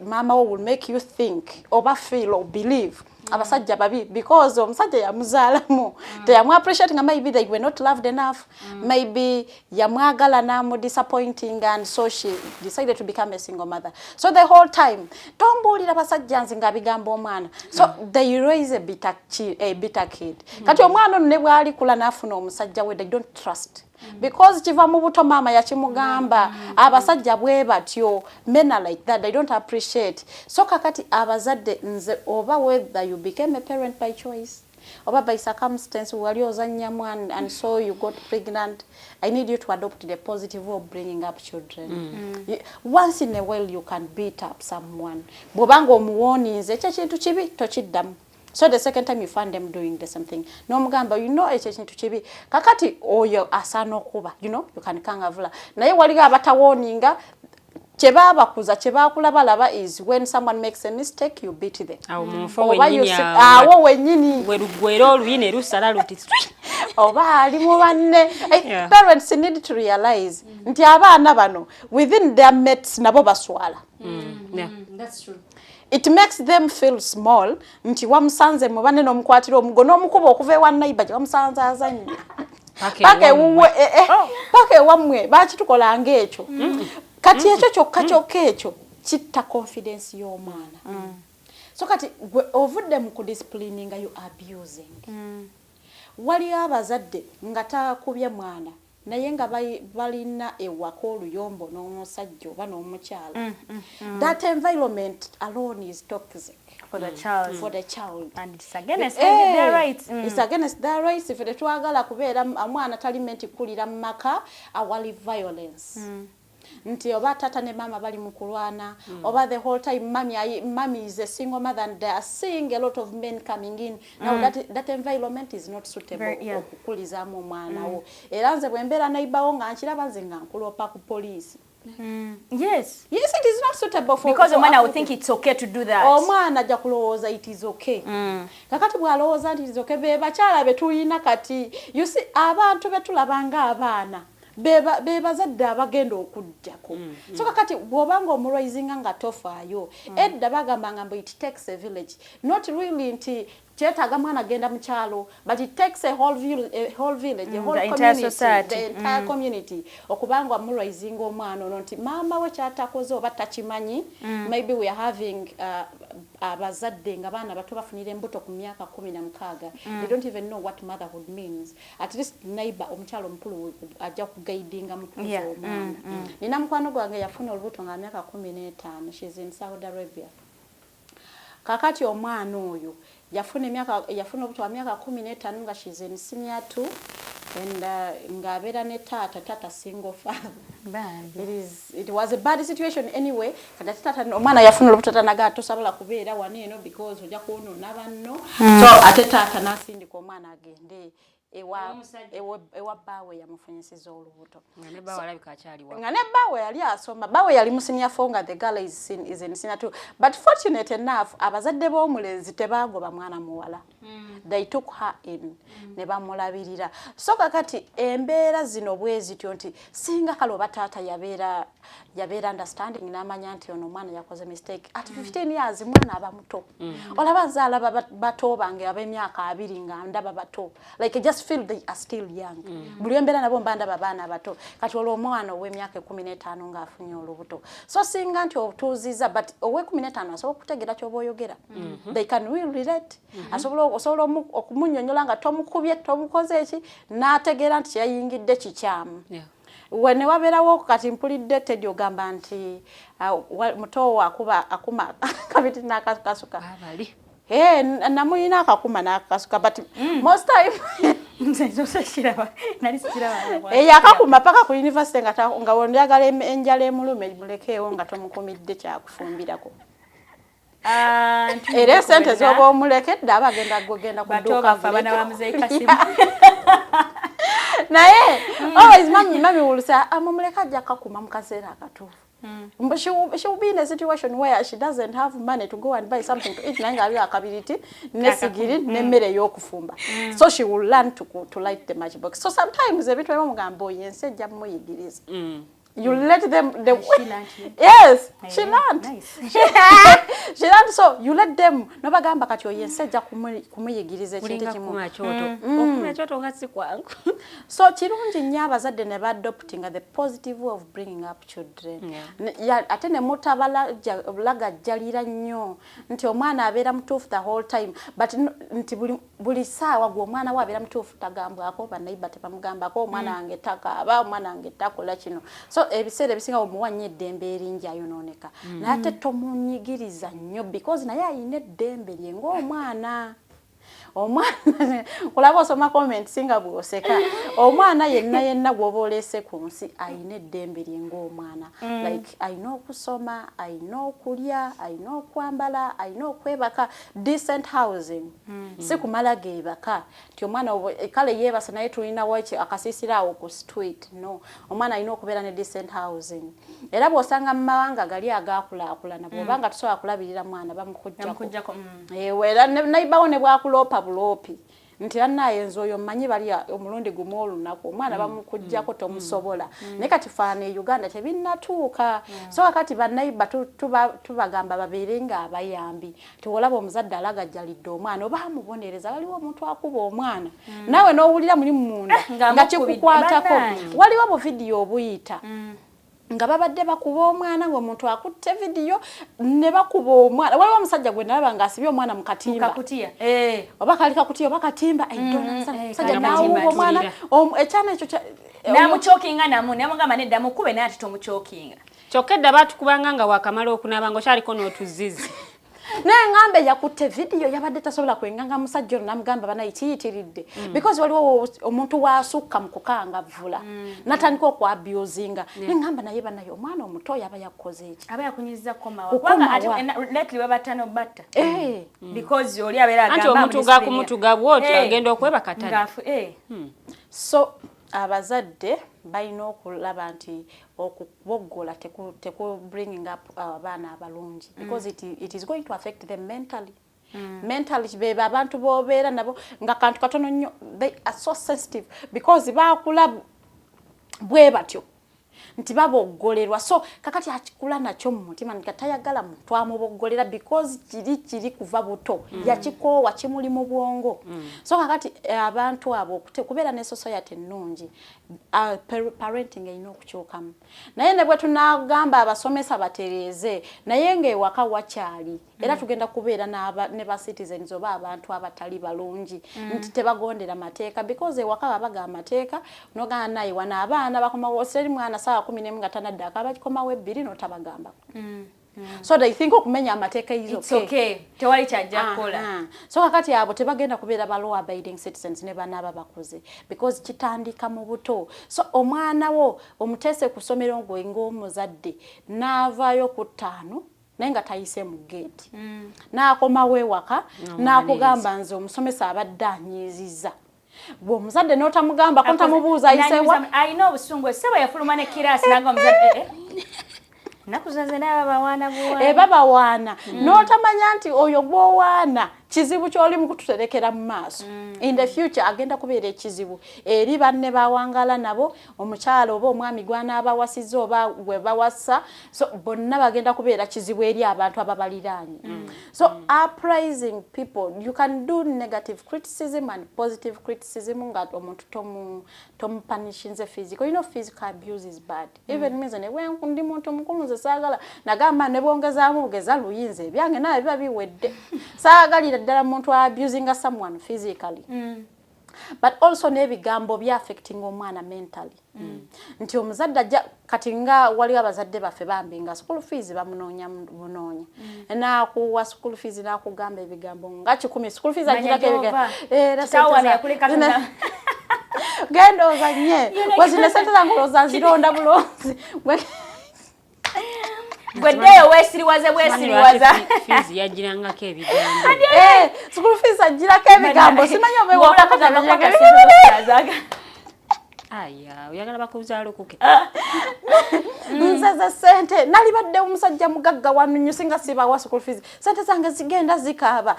maama wo will make you think oba feel or believe abasajja babi because omusajja yamuzaalamu teyamu appreciate nga maybe they were not loved enough, maybe yamwagala namu disappointing, and so she decided to become a single mother. So the whole time, tombuulira basajja nze nga bigamba omwana. So they raise a bitter kid. Kati omwana ono ne bw'alikula n'afuna omusajja we, they don't trust because kiva mu buto, maama yakimugamba abasajja bwe batyo, men are like that, they don't appreciate. So kakati abazadde, nze oba whether you became a parent by choice oba by circumstance, wali ozannyamu and so you got pregnant, I need you to adopt the positive way of bringing up children. Once in a while you can beat up someone bw'obanga omuwooninze ekyo ekintu kibi, tokiddamu. So the second time you find them doing the same thing, n'omugamba, you know, ekyo ekintu kibi. Kakati oyo asaana okuba, you can kangavula. Naye waliwo abatawooninga, kyebabakuza kyebakula balaba is when someone makes a mistake, you beat them. Awo mu nfo Oba wennyini awo. Awo wennyini. We luggwera oluyi ne lusala luti. Oba ali mu banne. Parents need to realize nti abaana bano within their mates nabo baswala. That's true. It makes them feel small nti wamusanze mu banne n'omukwatira omugo n'omukuba okuva ewa neighbor gye wamusanze azannya paka paka ewammwe. ewuwe, paka ewammwe bakitukolanga ekyo. Kati ekyo kyokka kyokka ekyo kitta confidence y'omwana. So kati gwe ovudde mu kudisciplininga, you abusing. Waliyo abazadde nga takubye mwana, naye nga balina ewaka oluyombo n'omusajja oba n'omukyala. That environment alone is toxic for the child. For the child. And it's against their rights. It's against their rights. Ife tetwagala kubeera omwana tali meant kukulira mu maka awali violence, nti oba tata ne mama bali mu kulwana, oba the whole time mommy is a single mother and they are seeing a lot of men coming in. Now that environment is not suitable okukulizaamu omwana wo. Era nze bwe mbeera neighbour nga nkiraba, nze nga nkuloopa ku poliisi. Yes, it is not suitable for Because for omwana will Africa. think it's okay to do that. Omwana ajja kulowooza it is okay. Kakati bw'alowooza nti it is okay, be bakyala be tulina kati. You see, abantu be tulaba ng'abaana be bazadde abagenda okujjako. So kakati bw'obanga omuraisinga nga tofaayo, edda bagambanga mbu it takes a village. Not really nti kyetaaga mwana agenda mu kyalo, but it takes a whole village, a whole The entire community, society. the entire community okubanga muraisinga omwana ono nti maama we kyatakoze oba takimanyi. Maybe we are having abazadde nga baana bato bafunira embuto ku myaka 16. They don't even know what motherhood means. At least neighbor omukyalo omukulu ajja kuguidinga mu kukuza omwana. Nina mukwano gwange yafuna olubuto nga myaka 15. She's in Saudi Arabia. Kakati omwana oyo Yafuna emyaka, yafuna obuto wa myaka 15 nga she's in senior two and ng'abeera ne taata, taata single father. Bambi. It was a bad situation anyway. Kati ate taata, omwana yafuna olubuto, taata nagaa tosobola kubeera wano eno because ojja kwonoona banno. So ate taata n'asindika omwana agende ewa bbaawe yamufunyisiza olubuto. Nga ne bbaawe alabika akyali wa. Nga ne bbaawe yali asoma, bbaawe yali mu senior four nga the girl is in senior two. But fortunate enough, abazadde b'omulenzi tebaagoba mwana muwala. They took her in ne bamulabirira. So kakati embeera zino bwe zityo nti singa kale oba taata yabeera understanding n'amanya nti ono omwana yakoze mistake at 15 years, mwana aba muto. Olaba nze alaba bato bange ab'emyaka 20 nga ndaba bato, like I just feel they are still young. Buli embeera nabo mba ndaba baana bato. Kati olwo omwana ow'emyaka 15 ng'afunye olubuto, so singa nti otuuziza, but ow'e 15 asobola okutegeera ky'oba oyogera. They can really relate. Asobola, osobola okumunnyonnyola nga tomukubye, tomukoze eki, n'ategeera nti kyeyayingidde kikyamu. We ne wabeerawo kati mpulidde Teddy ogamba nti muto wo akuba akuma kabiti n'akakasuka. Abali. Hey, namuyina akakuma n'akakasuka, but most time Nze nsoose kiraba, nali sikiraba. Eyo akakuma paka ku university nga wonjagala enjala emulume, mulekeewo nga tomukumidde kyakufumbirako. Ah, era esente z'oba omulekedde aba agenda gogenda ku bato dduuka baffe abaana agule. ba Muzeeyi Kasimu. Naye always mami will say, "Amumuleka, ajja kakuma mu kaseera akatuufu." But she will be in a situation where she doesn't have money to go and buy something to eat, naye ng'aliwo akabiriti nesigiri n'emmere ey'okufumba, so she will learn to light the matchbox. So sometimes ebintu ebimu mugamba oyo ensi ejja mumuyigiriza. You let them the She learnt it. Yes, she Yeah, learned. Nice. She learned. So you let them, nobagamba kati oyo ensi ejja kumuyigiriza ekintu Kulinga kimu. kukuma kyoto, okukuma kyoto nga si kwangu. So kirungi nnyo abazadde ne baadoptinga the positive way of bringing up children. Ate ne mutabalagajjalira nnyo nti omwana abeera mutuufu the whole time, but nti buli ssaawa gwe omwana we abeera mutuufu, tagambwako, banneighbour tebamugambako, omwana wange takaaba, omwana wange takola kino. So ebiseera ebisinga omuwa nnyo eddembe eringi, ayonooneka. Naye ate tomunyigiriza nnyo because naye ayina eddembe lye ng'omwana. Omwana kulaba osoma comments nga bw'oseka, omwana yenna yenna gw'oba oleese ku nsi ayina eddembe lye ng'omwana. Like ayina okusoma, ayina okulya, ayina okwambala, ayina okwebaka decent housing. Si kumala geebaka nti omwana kale yeebase naye tulinawo akasiisira awo ku street. No, omwana alina okubeera ne decent housing. Era bw'osanga mu mawanga gali agaakulaakulana, bw'oba nga tosobola kulabirira mwana, bamukuggyako. Bamukuggyako. Ewe, era neighbour ne bwakuloopa buloopi nti annaye nze oyo mmanyi bali omulundi gumu olunaku, omwana bamukuggyako, tomusobola. Naye kati faana e Uganda tebinnatuuka. So kakati banneighbour tubagamba babeere nga abayambi. Tiwolaba omuzadde alagajjalidde omwana oba amubonereza, waliwo omuntu akuba omwana naawe n'owulira muli munda nga nga amukubidde, kikukwatako. Bannange. Waliwo buvidiyo obuyita nga babadde bakuba omwana, ng'omuntu akutte vidiyo ne bakuba omwana. Waliwo omusajja gwe nalaba ng'asibye omwana mu katimba. Kakutiya, eh. Oba kali kakutiya oba katimba, I don't understand. Omusajja kali n'awuuba katimba, omwana atirira. Ekyana ekyo N'amuchokinga namu, namugamba nedda mukube, naye ate tomuchokinga. Kyokka edda baatukubanga nga wakamala okunaaba ng'okyaliko n'otuzizi. Naye ŋŋambe yakutte vidiyo, yabadde tasobola kwenganga musajja ono, namugamba banaye kiyitiridde because waliwo omuntu waasukka mu kukangavvula natandika okwabusinga. Neŋŋamba naye banaye omwana omuto yaba yakukoze eki? Aba yakunyiza kukomawa. Kukomawa. Kubanga ate lately babatta n'obatta Eh. because oli abeera Anti agamba omutuga kumutuga bw'otyo agenda okwebaka tadde. Ng'afu. So abazadde balina okulaba nti okuboggola teku bringing up abaana abalungi because it is going to affect them mentally. Mentally bebe abantu bobeera nabo nga kantu katono nnyo, they are so sensitive because baakula bwe batyo nti baboggolerwa. So kakati akikula nakyo mu mutima nga tayagala muntu amuboggolera because kiri kuva buto yakikoowa, kimuli mu bwongo. So kakati abantu abo kubeera ne society ennungi, parenting erina okukyukamu. Naye ne bwe tunagamba abasomesa batereeze, naye ng'ewaka wakyali era tugenda kubeera ne ba citizens oba abantu abatali balungi nti tebagondera mateeka because ewaka babaga amateeka nogamba naye wano abaana bakomawo seri mwana saawa 11 nga tanadde akaba kikomawo 2 n'otabagambako. So they think okumenya amateeka is It's okay. okay, tewali kyajja kukola. So kakati abo tebagenda kubeera ba law abiding citizens ne banaaba bakuze, because kitandika mu buto. So omwana wo omuteese ku ssomero, gwe ng'omuzadde, n'avaayo ku 5 naye nga tayise mu gate, n'akomawo ewaka n'akugamba, "Nze omusomesa abadde anyiiziza." Bwe omuzadde n'otamugambako, ntamubuuza ayisewa. Alina obusungu, essebo yafuluma ne kirasi nanga omuzadde, eh, eh. Ennaku zino nze naye babawaana buwaana. Ebabawaana, n'otamanya nti oyo gw'owaana kizibu ky'oli mu kututerekera mu maaso. In the future agenda kubeera ekizibu eri banne bawangala nabo, omukyala oba omwami gw'anaabawasizza oba gwe bawasa. So bonna bagenda kubeera kizibu eri abantu ababaliraanye. So appraising people, you can do negative criticism and positive criticism nga omuntu tomupunishinze physical. Physical abuse is bad. Even me, nze ne bwe ndi muntu mukulu, nze saagala nagamba ne bwongezaamu bugeza luyinza ebyange naye biba biwedde. Saagalira ddala muntu abusinga someone physically, but also n'ebigambo byaffecting omwana mentally, nti omuzadde ajja kati nga waliwo abazadde baffe bambi nga school fees bamunoonya bunoonya, n'akuwa school fees n'akugamba ebigambo nga 100, school fees agirako ebigambo. Era Kitaawo sente wano yakuleka genda ozanye wezino sente zange, olowooza nzironda bulonzi. Gwe ddeyo weesiriwaze bwesiriwaza. Fees yagirangako ebigambo. Eh, school fees agirako ebigambo, simanyi oba Wabula ewaka. bakwata sente. Aya, oyagala bakuzaalukuke. Nze ze sente nalibadde omusajja mugagga wanunyu singa sibawa school fees, sente zange zigenda zikaaba.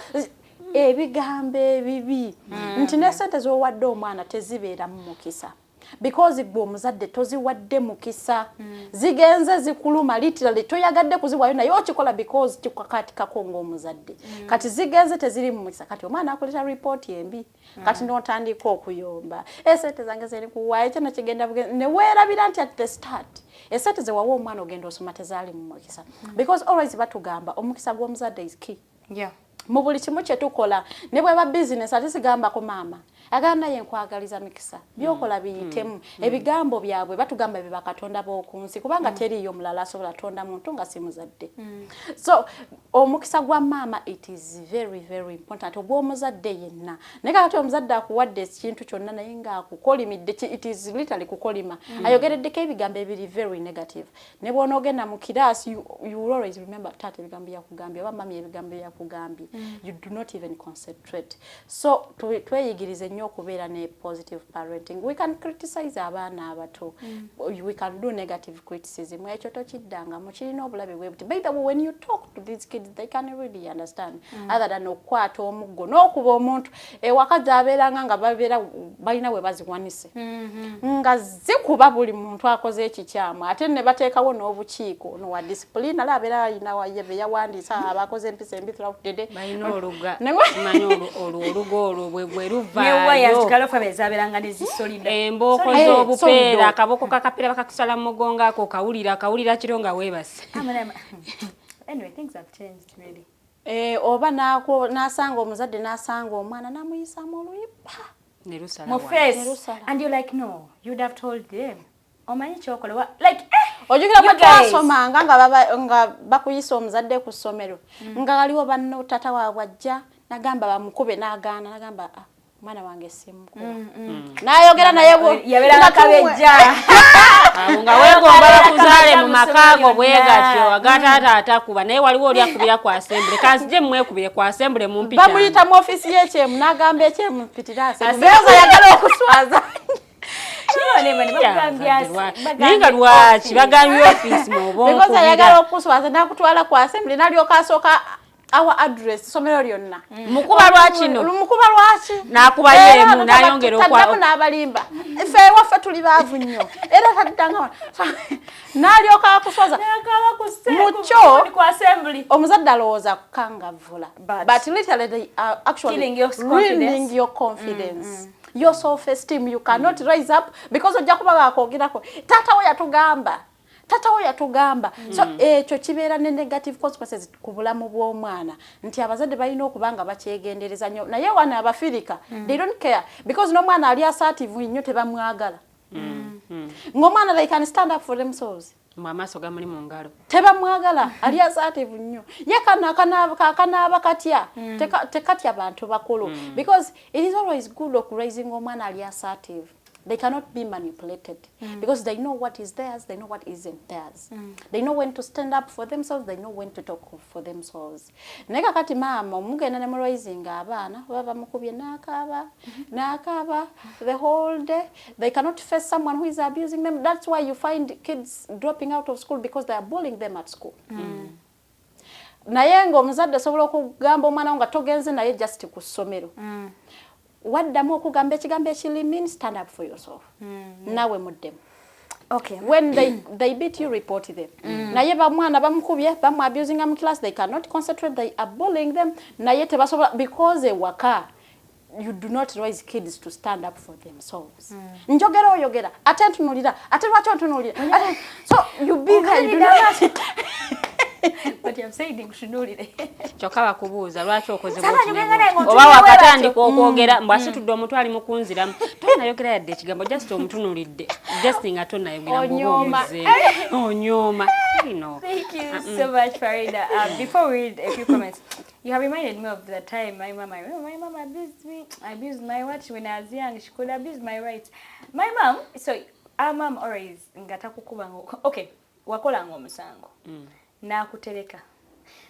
Ebigambo ebibi nti ne sente z'owadde omwana tezibeeramu mukisa, because gwe omuzadde toziwadde mukisa, zigenze zikuluma. Literally toyagadde kuziwayo naye okikola because kikakatikako ng'omuzadde. Kati zigenze teziri mu mukisa, kati omwana akuleta ripooti embi, kati n'otandika okuyomba, esente zange zeri kuwaayo kyona kigenda ne weerabira nti at the start esente zewawa omwana ogenda osoma tezaali mu mukisa, because always batugamba omukisa gw'omuzadde is key mu buli kimu kye tukola, ne bweba bizinesi. Ate sigambako maama agamba naye nkwagaliza mikisa, byokola biyitemu. Ebigambo byabwe batugamba bye bakatonda b'oku nsi, kubanga teriiyo mulala asobola tonda muntu nga si muzadde. So omukisa gwa maama, it is very very important, ogw'omuzadde yenna. Naye kakati omuzadde akuwadde ekintu kyonna naye ng'akukolimidde, it is literally kukolima, ayogereddeko ebigambo ebiri very negative, ne bw'onoogenda mu kiraasi, you will always remember taata ebigambo byakugambye oba mami ebigambo byakugambye. You do not even concentrate. So tweyigirize nnyo okubeera ne positive parenting. We can criticize abaana abato, we can do negative criticism, ekyo tokiddangamu, kirina obulabe bwe buti. By the way, when you talk to these kids, they can really understand, other than okukwata omuggo n'okuba omuntu. Ewaka zabeeranga nga babeera balina we baziwanise nga zikuba buli muntu akoze ekikyamu, ate ne bateekawo n'obukiiko ono wa discipline, ale abeera alina waye be yawandiisa abakoze empisa embi throughout the day. Balina oluga. Ne simanyi olwo oluga olwo bwe newaya luvaayo. Zikalofa bezabeeranga nezisolida. Embooko Eh, z'obupeera. Solido. Akaboko kakapeera bakakusala mu mugongo, ako kawulira kawulira kiro nga weebase. Anyway, things have changed really. Eh, oba n'asanga omuzadde n'asanga omwana n'amuyisaamu oluyipa ne lusala mu wano. face. Ne lusala. And you're like, no, you'd have told them, omanyi kyokola like, eh, Ojjukira bwe you guys. twasomanga nga bakuyisa omuzadde ku ssomero, nga waliwo banno tata waabwe ajja nagamba bamukube n'agaana, nagamba, "Ah, omwana wange simukuba," n'ayogera naye Yabeeranga nga kabejja. Awo nga weegomba bakuzaale mu Mu maka go ssomero bwe lyonna. gatyo aga taata atakuba, naye waliwo oli akubira ku assembly, kanzije mwekubire ku assembly mumpi. Bamuyita mu ofiisi y'ekyemu n'agamba ekyemu mpitira assembly ayagala okuswaza. Naye nga lwaki bagambye ofiisi mwoba Because ayagala onkubira? okuswaza n'akutwala ku assembly n'alyoka asooka our address somero lyonna. Mukuba lwakino. Mukuba lwaki? N'akuba Era yeemu, n'ayongera taddamu n'abalimba, ffe ewaffe tuli baavu nnyo, era taddanga n'alyoka akuswaza. Mukyo ku assembly. Omuzadde alowooza kukangavvula, But- but literally they are actually Killing your confidence. Ruining your confidence, your self esteem. You cannot rise up because ojja kuba bakwogerako, taata we yatugamba, taata we yatugamba. So ekyo kibeera ne negative consequences ku bulamu bw'omwana, nti abazadde balina okuba nga bakyegendereza nnyo. Naye wano Abafirika, they don't care, because n'omwana ali assertive nnyo tebamwagala. Ng'omwana, they can stand up for themselves. Mbu amaaso gamuli mu ngalo. Tebamwagala, ali assertive nnyo. Ye kano akanaaba katya, tekatya bantu bakulu, because it is always good okuraising omwana ali assertive. They cannot be manipulated because they know what is theirs, they know what isn't theirs. They know when to stand up for themselves, they know when to talk for themselves. Naye kakati maama omugenda ne muraising abaana baba bamukubye n'akaaba n'akaaba the whole day. They cannot face someone who is abusing them. That's why you find kids dropping out of school, because they are bullying them at school. Naye ng'omuzadde osobola okugamba omwana wo nga togenze naye just ku ssomero, waddamu okugamba ekigambo ekiri mean, stand up for yourself. Naawe muddemu. When they beat you, report them. Naye bamwana bamukubye, bamu abusinga mu class, they cannot concentrate, they are bullying them, naye tebasobola because ewaka you do not raise kids to stand up for themselves. Njogera oyogera ate ntunulira ate lwaki ontunulira. So you be there, you do not But you have said nkutunuulire. Kyokka bakubuuza lwaki okoze Saba bw'oti njogera ne naye bw'oti. ng'otunuulira Oba bwe wakatandika batyo. okwogera mbw asitudde omutwe ali mu kunziramu, tonayogera yadde ekigambo, just omutunuulidde, just nga tonayogera mbw'oba Onyooma. omuzeemu onyooma. Thank you so much, Farida. Before we read a few comments, you have reminded me of the time my mom abused me, abused my watch when I was young. She could abuse my rights. My mom, so our mom always nga takukuba okay, wakolanga omusango n'akutereka.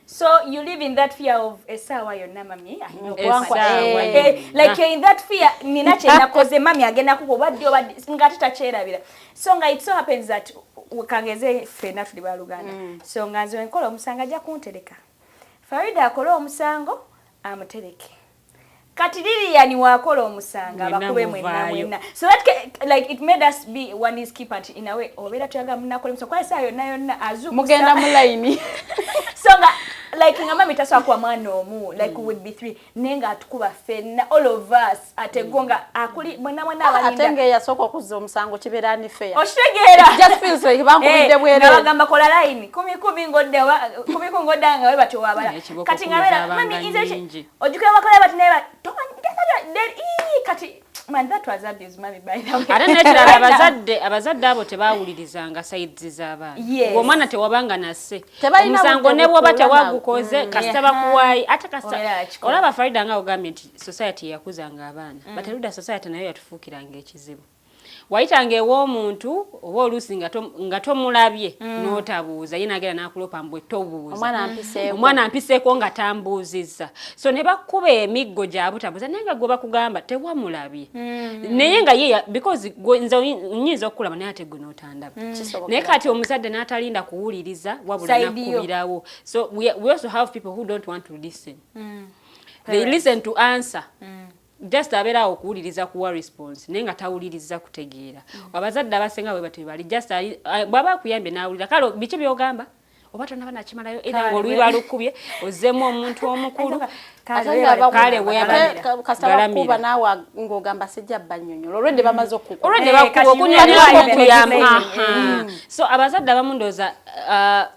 So you live in that fear of essaawa yonna mami alina Essaawa okukwata. Like you're in that fear, nina kye nakoze, mami agenda kukuba obadde obadde ng'ate takyerabira. So nga it so happens that kangeze ffenna tuli baluganda. So nga nze nkola omusango ajja kuntereka. Farida akole omusango amutereke. Kati Lilian wakola omusango Mwenna abakube mwenna muvaayo. Mwenna. So that like it made us be one is keeper in a way. Obeera toyagala munakola omusango kwa essaawa yonna yonna azuukusa. Mugenda mu layini. So nga like nga mami tasobola kuwa mwana omu, like we would be three, naye nga atukuba ffenna, all of us, ate go nga akuli mwenna mwenna Ate abalinda. ng'eyasooka okuzza omusango kibeera ni fair. Okitegeera? It just feels like bankubidde bwereere. Nga bagamba kola line kumi kumi ng'odda kumi kumi ng'odda nga we batyo wabala. Ekiboko Kati kumi nga beera zaabanga mami nze nnyingi. Ojjukira bakola bati naye kati man, that was abuse, mami, by the way. Ate nekirala, abazadde abo tebawulirizanga sides z'abaana. Omwana tewabanga nasse Tebalina omusango budde ne bwoba butuula tewagukoze, kasita bakuwaayi ate kasita Obeera akikola. Olaba Farida nga ogambye nti society yakuzanga abaana, but erudda society nayo yatufuukiranga ekizibu. Wayitanga ew'omuntu oba oluusi nga tomulabye n'otabuuza, ye nagenda n'akulopa mbwe tobuuza. Omwana ampiseeko. Omwana ampiseeko nga tambuuzizza, so ne bakuba emiggo gya butabuuza, naye nga gwe bakugamba tewamulabye, naye nga ye because gwe nze nyinza okukulaba naye ate gwe n'otandaba. Kisoboka. Naye kati omuzadde n'atalinda kuwuliriza wabula Side yo. nakubirawo. So we also have people who don't want to listen. They listen to answer, just abeera awo okuwuliriza kuwa response, naye nga tawuliriza kutegeera. Abazadde abasinga bwe batyo bali, just bw'aba akuyambye n'awulira kale biki by'ogamba oba tonaba nakimalayo era Kale, ng'oluyi lwalukubye ozzeemu omuntu omukulu. Kale, Ate nga Kale, weebale. kasita Galamira. bakuba naawe ng'ogamba sijja bannyonnyola, olwedde bamaze okukuba. Olwedde Eh, bakuba kati okunyonyola you okuyamba. explain. Aha. So abazadde abamu ndowooza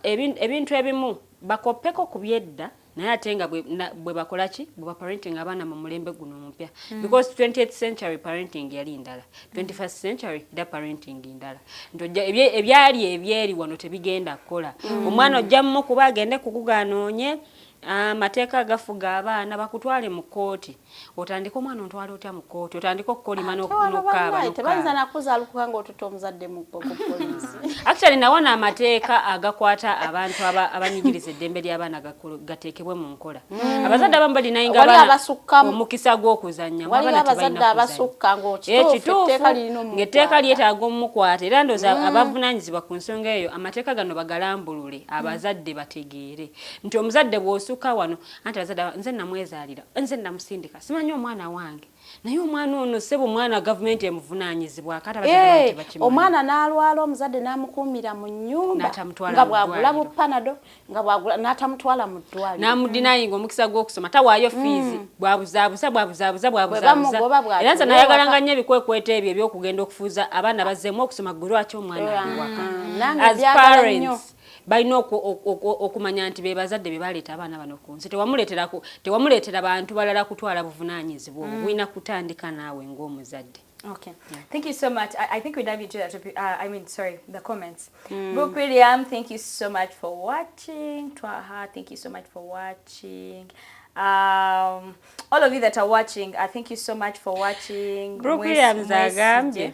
ebintu ebimu bakoppeko ku byedda, naye ate nga bwe bakola ki, bwe baparenting abaana mu mulembe guno omupya, because 20th century parenting yali ndala, 21st century era parenting ndala, nti ebyali ebyeri wano tebigenda kukola. Omwana ojja mumukuba agende kukuganoonye amateeka agafuga abaana, bakutwale mu kkooti, otandike omwana ontwala otya mu kkooti, otandike okukolima n'okukaaba. Tebayinza nakuzaalukuka ng'otuta omuzadde mu ku poliisi. Actually nawano amateeka agakwata abantu abanyigiriza eddembe ly'abaana gateekebwe mu nkola. Abazadde abamu balinainga Waliwo abaana omukisa gw'okuzannya, Waliwo abaana abazadde tebalina kuzannya. abasukka Eh, ng'okituufu kituufu etteeka lirina ng'etteeka omukwata. lyetaaga omukwata, era ndowooza abavunaanyizibwa ku nsonga eyo amateeka gano bagalambulule, abazadde bategeere nti omuzadde bw'osukka wano, anti abazadde nze namwezaalira, nze namusindika, simanyi omwana wange, naye omwana ono ssebo omwana gavumenti emuvunaanyizibwako, ate abazadde abamu Eh, tebakimanyi. Omwana n'alwala, omuzadde n'amukuumira mu nnyumba N'atamutwala nga mu bw'agula ddwaliro. Bupanado nga bw'agula n'atamutwala mu ddwaliro. N'amudenyinga omukisa gw'okusoma, tawaayo fiizi, bwabuzaabuza bwabuzaabuza bwabuzaabuza. Bamugoba bw'atyo, Era nze ewaka. nayagalanga nnyo ebikwekweto ebyo ebyokugenda okufuuza abaana bazzeemu okusoma, gwe lwaki omwana ali waka? Nange As byagala parents nnyo. balina okumanya nti be bazadde be baleeta abaana bano ku nsi. Tewamuleetera bantu balala kutwala buvunaanyizibwa obwo, bulina kutandika naawe ng'omuzadde. Okay. Thank you so much. I think we dive into that. I mean, sorry, the comments. Brooke William, thank you so much for watching. Twaha, thank you so much for watching. All of you that are watching, thank you so much for watching. Brooke Williams agambye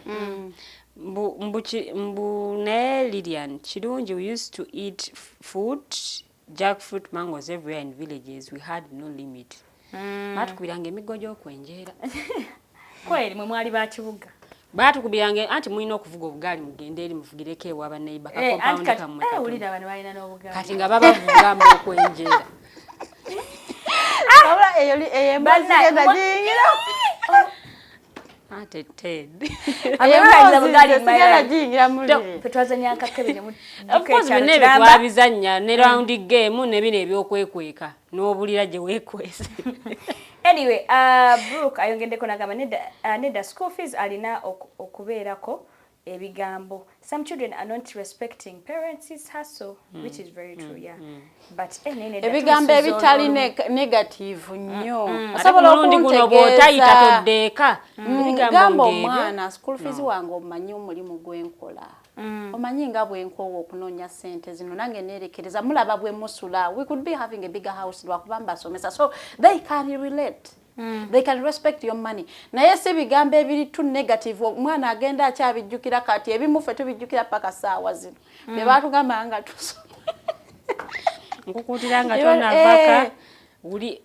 mbu naye Lilian kirungi, we used to eat food, jackfruit, mangoes everywhere in villages. We had no limit. Batukubiranga emiggo gy'okwenjeera. Kweli mwe mwali ba kibuga. Batukubiranga anti mulina okuvuga obugaali, mugende eri muvugireko ewa baneighbour ka compound kammwe katono. Wulira bano balina n'obugaali. Kati nga babavuga mbu okwenjeera. Wabula eyo emboozi genda giyingira. Ate Ted. Sigenda giyingira muli. Ffe twazannya akakebe ne Of course, byonna ebyo twabizannya, ne round game ne bino ebyokwekweka n'obulira gye weekwese. Anyway, Brooke ayongeddeko n'agamba nedda, school fees alina okubeerako ebigambo. Some children are not respecting parents' hustle, which is very true, yeah. But nedda, ebigambo tubisuza ebitali negative nnyo. Ate ku Osobola mulundi guno bw'otayita okuntegeeza. Toddeeka. Ebigambo Gamba ng'ebyo. omwana, school fees wange, omanyi omulimu gwenkola, omanyi nga bwenkoowa okunoonya ssente zino, nange neerekereza, mulaba bwe musula. We could be having a bigger house lwakuba mbasomesa, so they can relate. They can respect your money. Naye si bigambo ebiri too negative, omwana agenda akyabijjukira. Kati ebimu ffe tubijjukira paka saawa zino bye baatugamba nga tusoma. Nkukuutira nga tonavaka uli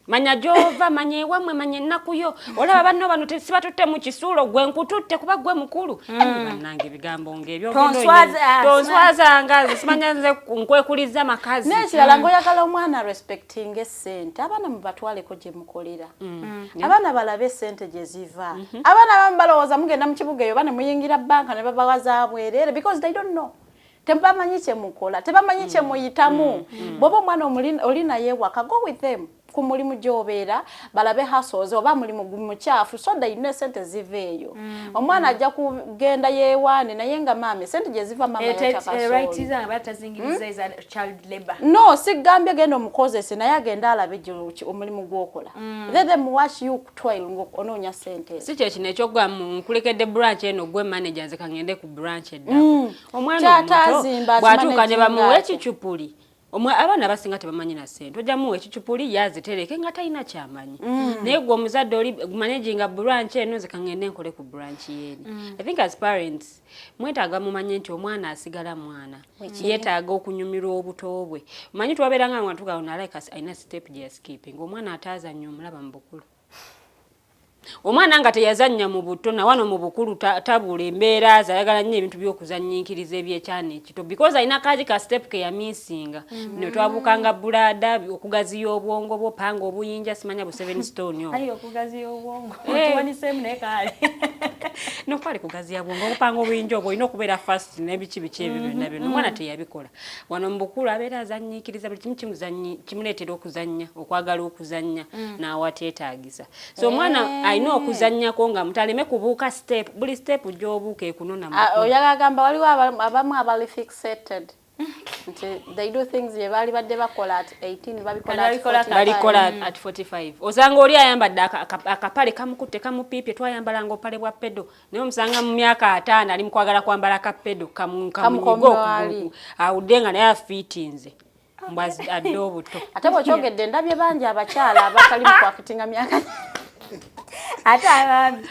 manya gy'ova, manya ewammwe, manya ennaku yo. Olaba banno bano sibatutte mu kisuulo, gwe nkututte kuba gwe mukulu. Bannange, ebigambo ng'ebyo Tonswaza. Tonswazanga nze, simanya nze nkwekuliza makazi. N'ekirala, ng'oyagala omwana respecting essente, abaana mubatwaleko gye mukolera, abaana balabe essente gye ziva. Abaana abamu balowooza mugenda mu kibuga eyo, ba ne muyingira banka ne babawa za bwereere because they don't know, tebamanyi kyemukola, tebamanyi kyemuyitamu. Bw'oba omwana oli naye waka, go with them ku mulimu gy'obeera, balabe hustles, oba mulimu mukyafu, so they know esente ziva eyo. Omwana ajja kugenda yeewaane naye nga maama esente gye ziva, maama Right zange batazingiriza eza child labor. No, sigambye genda omukozese, naye agende alabe omulimu gw'okola. Let them watch you toil ng'onoonya sente ezo. Si kyekino ekyokugamba nkulekedde branch eno, gwe manager, nze kangende ku branch eddako. Omwana omuto Ky'ataazimba bw'atuuka ne bamuwa akimanaginga atya? ekicupuli. Abaana abasinga tebamanyi na ssente. Ojja muwa ekicupuli yazitereke nga talina kyamanyi, naye gwe omuzadde oli managinga branch eno, nze kangende nkole ku branch yeeni. I think as parents mwetaaga mumanye nti omwana asigala mwana, yeetaaga okunyumirwa obuto bwe. Omanyi twabeeranga nga tugawo nalike alina step gye yaskipping. Omwana ataazannya omulaba mu bukulu, omwana nga teyazannya mu buto, nawano mu bukulu tabula embeera ze. Ayagala nnyo ebintu by'okuzannyiikiriza ebyekyana ekito because alina kaali ka step ke yamissinga. Bino twabuukanga bulada, okugaziya obwongo bwo, panga obuyinja, simanya bu seven stone obwo. Ayi, okugaziya obwongo. Eh. Tuwaniseemu naye kaale. Nokwali kugaziya bwongo, okupanga obuyinja obwo, olina okubeera fast n'ebiki biki ebyo byonna byonna. Omwana teyabikola wano mu bukulu abeera azannyiikiriza buli kimu, kimuleetera okuzannya, okwagala okuzannya n'awateetaagisa. So omwana alina okuzannyako nga mutaleme kubuuka step. Buli step gy'obuuka ekunona mu Ah, bukulu. Oyagala gamba waliwo abamu abali fixated nti they do things bye baali badde bakola at 18 babikola at Babikola 45. Balikola at 45. Osanga oli ayambadde akapale kamukutte kamupiipye, twayambalanga obupale bwa pedo, naye omusanga mu myaka 50 ali mukwagala kwambala ka pedo kamunyiga Kamukomye wali. okugulu, awudde nga naye afiitinze mbw adde obuto. Ate bw'okyogedde, ndabye bangi abakyala abatali mu kwakitinga myaka. Ate abaami?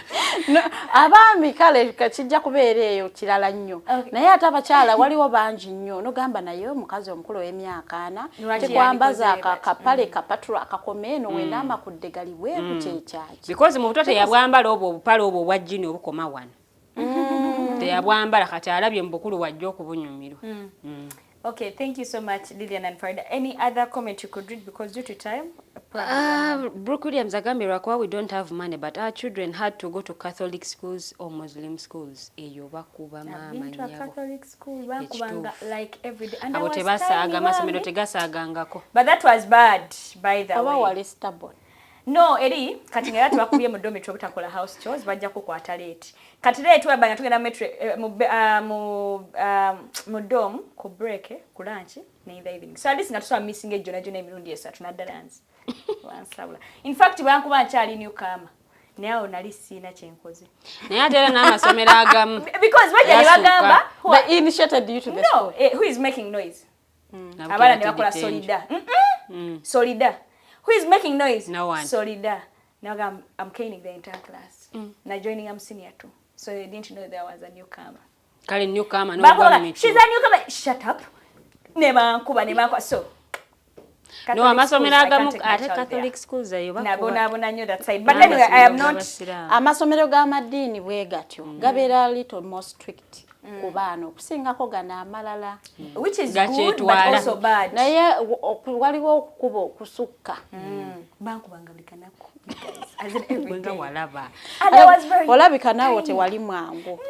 No, abaami kale kijja kubeera eyo kirala nnyo. Okay. Naye ate abakyala waliwo bangi nnyo nogamba naye omukazi omukulu ow'emyaka 40 Lwaki tekwambaza yandikoze bati? akapale kapatula akakoma eno wena amakudde gali bweru, kyekyaki? Because mu buto teyabwambala obwo obupale obwo obwa jini obukoma wano, teyabwambala. Kati alabye mu bukulu wajja okubunyumirwa. Okay, thank you so much, Lilian and Farida. Any other comment you could read, because due to time? Brooke Williams agambye lwakuba we don't have money, but our children had to go to Catholic schools or Muslim schools. Eyo bakuba maama Been to a nnyabo. Catholic school, bankubanga like every day. And I Abo was tebasaaga tiny, amasomero bambi. tegasaagangako. But that was bad, by the Oba way. wali stubborn. No, eri kati nga era tebakubye mu dormitory obutakola house chores, bajja kukwata late. Kati late weba nga tugenda mu metro, mu dorm ku break, ku lunch ne in the evening. So at least nga tusobola missing ejjo na gyonna emirundi esatu naddala nze. Wansabula. In fact, bankuba nkyali newcomer. Naye awo nali siina kyenkoze. Naye ate era n'amasomero agamu because bajja ne bagamba They initiated you to the no school. Who is making noise? Abaana ne bakola solida. Solida. Who is making noise? No one. Solida. Now I'm caning the entire class. Na joining, I'm senior too, so they didn't know there was a newcomer. Kale newcomer. Bakola, "She's a newcomer, shut up." Ne bankuba, ne bankuba. So no, amasomero agamu ate Catholic schools eyo nabonaabona nnyo that side, but anyway, I am not Amasomero g'amadiini bwe gatyo gabeera little more strict ku baana okusingako gano amalala. Which is good but also bad. Naye waliwo okukuba okusukka. Bankubanga buli kanaku. Nga walaba. Olabika naawe tewali mwangu.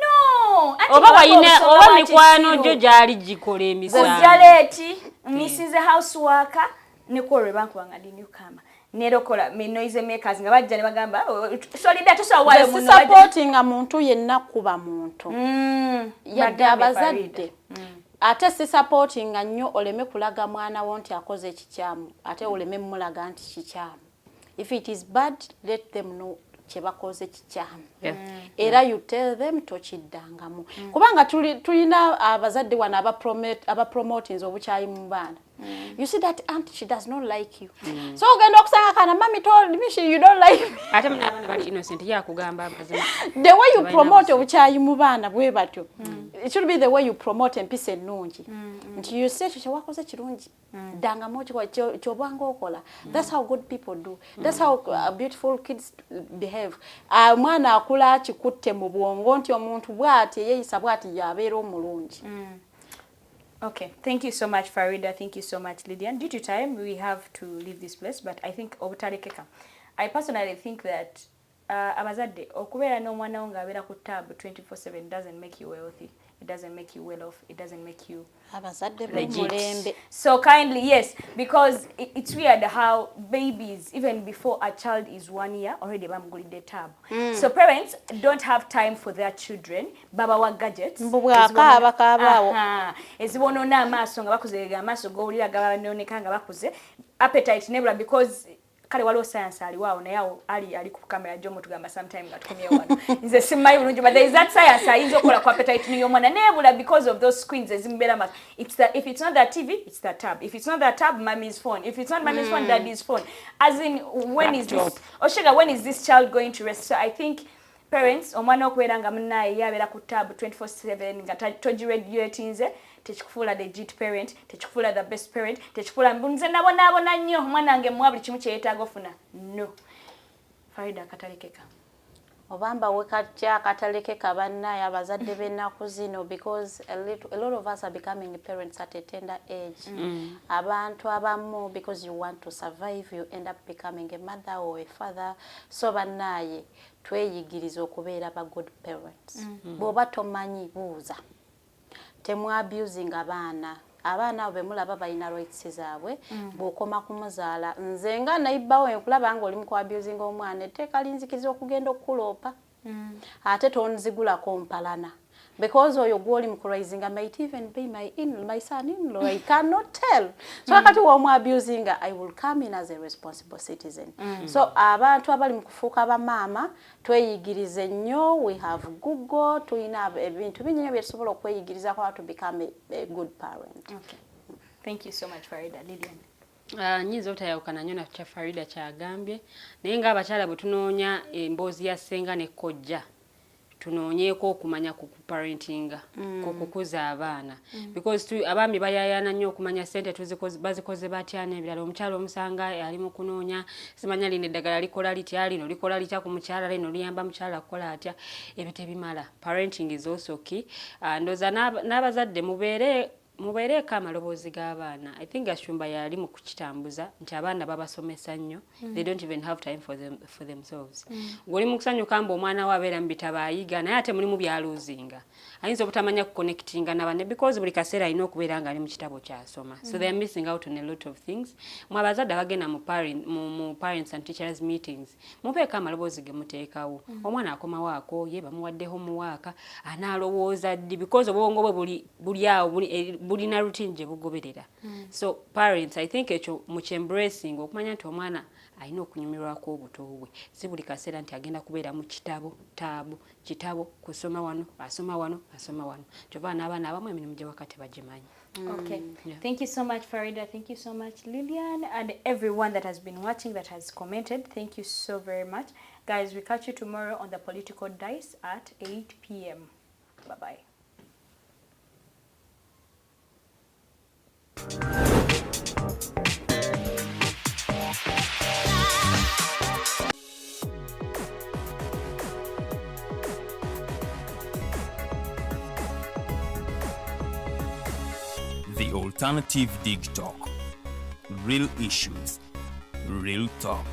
Oba walina oba mikwano gyo gyali gikola emisango. Ojaleeti misize housework nekwolwe bankubanga ndi newcomer nerokola noise makers nga bajja ne bagamba, "Solida, tosobola." Supportinga muntu yenna kuba muntu yadde abazadde ate sisupportinga nnyo oleme kulaga mwana wo nti akoze ekikyamu, ate oleme mulaga nti kikyamu. If it is bad, let them know kyebakoze kikyamu era you tell them tokiddangamu kubanga tulina abazadde wano abapromotinze obukyayi mu baana. You see that aunt, she does not like you. So ogenda okusanga kana, "Mummy told me she, you don't like me." Ate abaana bali innocent, yakugamba amazima. The way you promote obukyayi mu baana bwe batyo, it should be the way you promote empisa ennungi nti you say, "Ekyo kyewakoze kirungi, ddangamu kyobanga okola." That's how good people do. That's how beautiful kids behave. Omwana akula akikutte mu bwongo nti omuntu bw'ati yeeyisa bw'ati yabeera omulungi. Okay, thank you so much, Farida. Thank you so much, Lydian. Due to time, we have to leave this place, but I think obutalekeka. I personally think that abazadde okubeera n'omwana wo ng'abeera ku tab 24/7 doesn't make you wealthy. It doesn't make you well off. It doesn't make you Abazadde b'omulembe. So kindly, yes, because it's weird how babies, even before a child is 1 year, already bamugulidde tab. So parents don't have time for their children. Babawa gadgets. Mbu bw'akaaba kaabaawo. Aha. Ezibonoona amaaso nga bakuze, amaaso g'owulira gabanoneka nga bakuze. Appetite nebula because kale waliwo science aliwo awo, naye awo ali ku kamera gy'omutugamba sometime nga tukomyewo wano, nze simmanyi bulungi, but there is that science ayinza okukola ku appetite y'omwana nebula because of those screens ezimubeera maaso. If it's not the TV, it's the tab. If it's not the tab, mommy's phone. If it's not mommy's phone, daddy's phone. As in, when is this oshega, when is this child going to rest? So I think parents, omwana okubeera nga munnaye ye abeera ku tab 24/7 nga togiregulatinze tekikufuula legit parent, tekikufuula the best parent, tekikufuula mbu nze nabonaabona nnyo omwana wange muwa buli kimu kyeyeetaaga ofuna. No, Farida, akatalekeka. Oba mbawe katya akatalekeka? Bannaye abazadde b'ennaku zino, because a lot of us are becoming parents at a tender age. Abantu abamu, because you want to survive, you end up becoming a mother or a father. So bannaye tweyigiriza okubeera ba good parents. Bw'oba tomanyi, buuza. Temwabusinga abaana. Abaana abo bemulaba balina rights zaabwe. Bw'okoma kumuzaala, nze nga nayibbawo nkulaba nga oli mu kuabusinga omwana, etteeka linzikiriza okugenda okukuloopa. Ate tonzigulako mpalana because oyo gwoli mu kuraisinga might even be my son in law. I cannot tell. So akati womu abusinga, I will come in as a responsible citizen. So abantu abali mu kufuuka bamaama, tweyigirize nnyo. We have Google, tulina ebintu bingi nnyo byetusobola okweyigirizako how to become a good parent. Okay. Thank you so much, Farida. Lilian. Nyinza obutayawukana nnyo nakya Farida kyagambye, naye ng'abakyala bwe tunoonya emboozi ya ssenga ne kojja, tunoonyeeko okumanya ku kuparentinga, ku kukuza abaana, because abaami bayayaana nnyo okumanya ssente bazikoze batya n'ebirala. Omukyala omusanga ali mu kunoonya simanya lino eddagala likola litya, lino likola litya ku mukyala, lino liyamba mukyala kukola atya. Ebyo tebimala. Parenting is also key. Ndowooza n'abazadde mubeereeko amaloboozi g'abaana. I think Gashumba yali mu kukitambuza nti abaana babasomesa nnyo. They don't even have time for themselves. Ng'oli mu kusanyuka mbu omwana we abeera mu bitabo ayiga, naye ate mulimu byaluuzinga, ayinza obutamanya kuconnectinga na banne because buli kaseera alina okubeera ng'ali mu kitabo kyasoma. So they are missing out on a lot of things. Mwe abazadde abagenda mu parents and teachers meetings, mubeeko amaloboozi ge muteekawo. Omwana akomawo akooye, bamuwadde homework, anaalowooza ddi? Because obwongo bwe buli awo Bulina routine gye bugoberera. So parents, I think ekyo mukyembracing, okumanya nti omwana alina okunyumirwako obuto bwe, si buli kaseera nti agenda kubeera mu kitabo, taabu, kitabo, kusoma wano, asoma wano, asoma wano. Kyova n'abaana abamu emirimu gye waka tebagimanyi. Okay. Thank you so much, Farida. Thank you so much, Lillian, and everyone that has been watching, that has commented. Thank you so very much. Guys, we catch you tomorrow on the Political Dice at 8 p.m. Bye bye. The Alternative Dig Talk. Real issues, real talk.